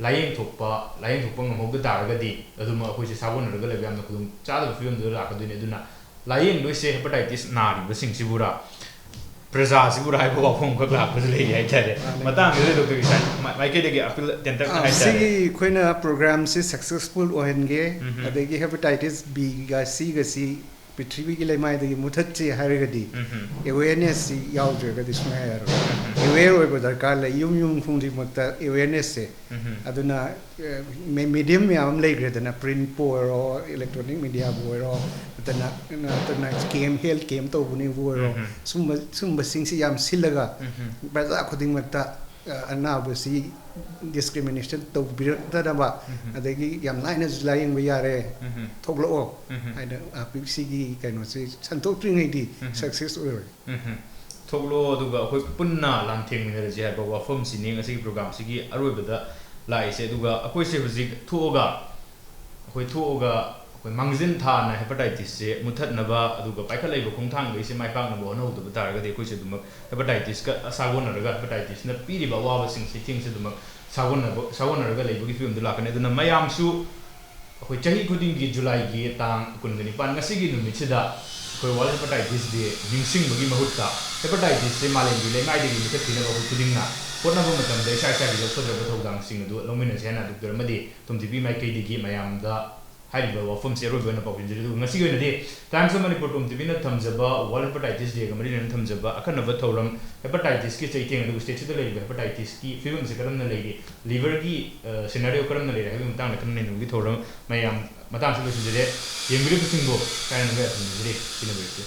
ꯂꯥꯏꯌꯦꯡ ꯊꯣꯛꯄ ꯂꯥꯏꯌꯦꯡ ꯊꯣꯛꯄ ꯉꯝꯍꯧꯗ ꯇꯥꯔꯒꯗꯤ ꯑꯗꯨꯝ ꯑꯩꯈꯣꯏꯁꯦ ꯁꯥꯒꯣꯟꯅꯔꯒ ꯂꯩꯕ ꯌꯥꯝꯅ ꯈꯨꯗꯣꯡ ꯆꯥꯗꯕ ꯐꯤꯕꯝꯗꯨꯗ ꯂꯥꯛꯀꯗꯣꯏꯅꯤ꯫ ꯑꯗꯨꯅ ꯂꯥꯏꯌꯦꯡꯗꯣꯏꯁꯦ ꯍꯦꯄꯥꯇꯥꯏꯇꯤꯁ ꯅꯥꯔꯤꯕꯁꯤꯡꯁꯤꯕꯨꯔꯥ, ꯄ꯭ꯔꯖꯥꯁꯤꯕꯨꯔꯥ ꯍꯥꯏꯕ ꯋꯥꯐꯝ ꯈꯛ ꯂꯥꯛꯄꯁꯨ ꯂꯩꯔꯤ ꯍꯥꯏꯇꯥꯔꯦ꯫ ꯃꯥꯅꯦ꯫ ꯃꯇꯥꯡꯁꯤꯗ ꯗꯣꯛꯇꯔ ꯏꯁꯥꯟ ꯃꯥꯏꯀꯩꯗꯒꯤ ꯑꯄꯤꯜ ꯇꯦꯟꯇꯛꯅ ꯑꯥ, ꯍꯥꯏꯇꯥꯔꯦ꯫ ꯁꯤꯒꯤ ꯑꯩꯈꯣꯏꯅ ꯄ꯭ꯔꯣꯒ꯭ꯔꯥꯝꯁꯤ ꯁꯛꯁꯦꯁꯐꯨꯜ ꯑꯣꯏꯍꯟꯒꯦ, ꯎꯝ꯫ ꯑꯗꯒꯤ ꯍꯦꯄꯥꯇꯥꯏꯇꯤꯁ ꯕꯤꯒ ꯁꯤꯒꯁꯤ ꯄ꯭ꯔꯤꯊꯤꯕꯤꯒꯤ ꯂꯩꯃꯥꯏꯗꯒꯤ ꯃꯨꯊꯠꯁꯤ ꯍꯥꯏꯔꯒꯗꯤ, ꯎꯝ꯫ ꯑꯦꯋꯦꯔꯅꯦꯁꯁꯤ ꯌꯥꯎꯗ꯭ꯔꯒꯗꯤ ꯁꯨꯡꯌꯥ ꯌꯥꯔꯣꯏ꯫ ꯎꯝ꯫ ꯑꯦꯋꯦꯔ ꯑꯣꯏꯕ ꯗꯔꯀꯥꯔ ꯂꯩ, ꯌꯨꯝ ꯌꯨꯝ ꯈꯨꯗꯤꯡꯃꯛꯇ ꯑꯦꯋꯦꯔꯅꯦꯁꯁꯦ꯫ ꯎꯝ꯫ ꯑꯗꯨꯅ, ꯑꯦ, ꯃꯦ-, ꯃꯦꯗꯤꯌꯝ ꯃꯌꯥꯝ ꯑꯃ ꯂꯩꯈ꯭ꯔꯦꯗꯅ, ꯄ꯭ꯔꯤꯟꯠꯄꯨ ꯑꯣꯏꯔꯣ, ꯏꯂꯦꯛꯇ꯭ꯔꯣꯅꯤꯛ ꯃꯦꯗꯤꯌꯥꯕꯨ ꯑꯣꯏꯔꯣ, ꯅꯠꯇꯅ, ꯅꯠꯇꯅ ꯀꯦꯝ, ꯍꯦꯜꯊ ꯀꯦꯝ ꯇꯧꯕꯅꯤꯕꯨ ꯑꯣꯏꯔꯣ, ꯎꯝ꯫ ꯁꯨꯝꯕ, ꯁꯨꯝꯕꯁꯤꯡꯁꯤ ꯌꯥꯝ ꯁꯤꯜꯂꯒ ꯎꯝ꯫ ꯄ꯭ꯔꯖꯥ ꯈꯨꯗꯤꯡꯃꯛꯇ, ꯑ, ꯑꯅꯥꯕꯁꯤ ꯗꯤꯁꯀ꯭ꯔꯤꯃꯤꯅꯦꯁꯟ ꯇꯧꯕꯤꯔꯛꯇꯅꯕ, ꯎꯝ꯫ ꯑꯗꯒꯤ ꯌꯥꯝ ꯂꯥꯏꯅꯁꯨ ꯂꯥꯏꯌꯦꯡꯕ ꯌꯥꯔꯦ, ꯎꯝ꯫ ꯊꯣꯛꯂꯛꯑꯣ ꯎꯝ꯫ ꯍꯥꯏꯅ, ꯑ, ꯁꯤꯒꯤ ꯀꯩꯅꯣꯁꯤ ꯁꯟꯗꯣꯛꯇ꯭ꯔꯤꯉꯩꯗꯤ ꯎꯝ꯫ ꯁꯛꯁꯦꯁ ꯑꯣꯏꯔꯣꯏ꯫ ꯎꯝ꯫ ꯊꯣꯛꯂꯛꯑꯣ, ꯑꯗꯨꯒ ꯑꯩꯈꯣꯏ ꯄꯨꯟꯅ ꯂꯥꯟꯊꯦꯡꯃꯤꯟꯅꯔꯁꯤ ꯍꯥꯏꯕ ꯋꯥꯐꯝꯁꯤꯅꯤ ꯉꯁꯤꯒꯤ ꯄ꯭ꯔꯣꯒ꯭ꯔꯥꯝꯁꯤꯒꯤ ꯑꯔꯣꯏꯕꯗ ꯂꯥꯛꯏꯁꯦ꯫ ꯑꯗꯨꯒ ꯑꯩꯈꯣꯏꯁꯦ ꯍꯧꯖꯤꯛ ꯊꯣꯛꯑꯒ, ꯑꯩꯈꯣꯏ ꯊꯣꯛꯑꯒ ꯑꯩꯈꯣꯏ ꯃꯥꯡꯖꯤꯟ ꯊꯥꯅ ꯍꯦꯄꯥꯇꯥꯏꯇꯤꯁꯁꯦ ꯃꯨꯠꯊꯠꯅꯕ, ꯑꯗꯨꯒ ꯄꯥꯏꯈꯠꯂꯛꯏꯕ ꯈꯣꯡꯊꯥꯡꯈꯩꯁꯦ ꯃꯥꯏ ꯄꯥꯛꯅꯕ ꯍꯣꯠꯅꯍꯧꯗꯕ ꯇꯥꯔꯒꯗꯤ ꯑꯩꯈꯣꯏꯁꯦ ꯑꯗꯨꯃꯛ ꯍꯦꯄꯥꯇꯥꯏꯇꯤꯁꯀ ꯁꯥꯒꯣꯟꯅꯔꯒ, ꯍꯦꯄꯥꯇꯥꯏꯇꯤꯁꯅ ꯄꯤꯔꯤꯕ ꯑꯋꯥꯕꯁꯤꯡ ꯆꯩꯊꯦꯡꯁꯦ ꯑꯗꯨꯃꯛ ꯁꯥꯒꯣꯟꯅꯕ, ꯁꯥꯒꯣꯟꯅꯔꯒ ꯂꯩꯕꯒꯤ ꯐꯤꯕꯝꯗ ꯂꯥꯛꯀꯅꯤ꯫ ꯑꯗꯨꯅ ꯃꯌꯥꯝꯁꯨ ꯑꯩꯈꯣꯏ ꯆꯍꯤ ꯈꯨꯗꯤꯡꯒꯤ ꯖꯨꯂꯥꯏꯒꯤ ꯇꯥꯡ ꯀꯨꯟꯒ ꯅꯤꯄꯥꯟ, ꯉꯁꯤꯒꯤ ꯅꯨꯃꯤꯠꯁꯤꯗ ꯑꯩꯈꯣꯏ ꯋꯥꯔꯜ ꯍꯦꯄꯥꯇꯥꯏꯇꯤꯁ ꯗꯦ ꯅꯤꯡꯁꯤꯡꯕꯒꯤ ꯃꯍꯨꯠꯇ, ꯍꯦꯄꯥꯇꯥꯏꯇꯤꯁꯁꯦ ꯃꯥꯂꯦꯝꯒꯤ ꯂꯩꯃꯥꯏꯗꯒꯤ ꯃꯨꯊꯠꯈꯤꯅꯕ ꯑꯩꯈꯣꯏ ꯈꯨꯗꯤꯡꯅ ꯍꯣꯠꯅꯕ ꯃꯇꯝꯗ ꯏꯁꯥ ꯏꯁꯥꯒꯤ ꯂꯧꯊꯗ꯭ꯔꯕ ꯊꯧꯗꯥꯡꯁꯤꯡ ꯑꯗꯨ ꯂꯧꯃꯤꯟꯅꯁꯦ ꯍꯥꯏꯅ ꯗꯣꯛꯇꯔ ꯑꯃꯗꯤ ꯇꯣꯝ ꯇꯤꯚꯤ ꯃꯥꯏꯀꯩꯗꯒꯤ ꯃꯌꯥꯝꯗ ꯍꯥꯏꯔꯤꯕ ꯋꯥꯐꯝꯁꯦ ꯑꯔꯣꯏꯕ ꯑꯣꯏꯅ ꯄꯥꯎꯖꯦꯟꯖꯔꯤ꯫ ꯑꯗꯨꯒ ꯉꯁꯤꯒꯤ ꯑꯣꯏꯅꯗꯤ Times of Manipur ꯇꯣꯝ ꯇꯤꯚꯤꯅ ꯊꯝꯖꯕ ꯋꯥꯔꯜ ꯍꯦꯄꯥꯇꯥꯏꯇꯤꯁ ꯗꯦꯒ ꯃꯔꯤ ꯂꯩꯅꯅ ꯊꯝꯖꯕ ꯑꯈꯟꯅꯕ ꯊꯧꯔꯝ, ꯍꯦꯄꯥꯇꯥꯏꯇꯤꯁꯀꯤ ꯆꯩꯊꯦꯡ, ꯑꯗꯨꯒ ꯁ꯭ꯇꯦꯠꯁꯤꯗ ꯂꯩꯔꯤꯕ ꯍꯦꯄꯥꯇꯥꯏꯇꯤꯁꯀꯤ ꯐꯤꯕꯝꯁꯦ ꯀꯔꯝꯅ ꯂꯩꯔꯤ, ꯂꯤꯚꯔꯒꯤ, ꯑ, ꯁꯤꯅꯥꯔꯤꯑꯣ ꯀꯔꯝꯅ ꯂꯩꯔꯤ ꯍꯥꯏꯕꯒꯤ ꯃꯇꯥꯡꯗ ꯈꯟꯅ ꯅꯩꯅꯕꯒꯤ ꯊꯧꯔꯝ ꯃꯌꯥꯝ ꯃꯇꯥꯡꯁꯤꯗ ꯂꯣꯏꯁꯤꯟꯖꯔꯦ꯫ ꯌꯦꯡꯕꯤꯔꯤꯕꯁꯤꯡꯕꯨ ꯀꯥꯏꯅꯅꯕ ꯌꯥꯊꯪ ꯅꯤꯖꯔꯤ꯫ ꯁꯤꯅ ꯂꯣꯏꯔꯛꯂꯦ꯫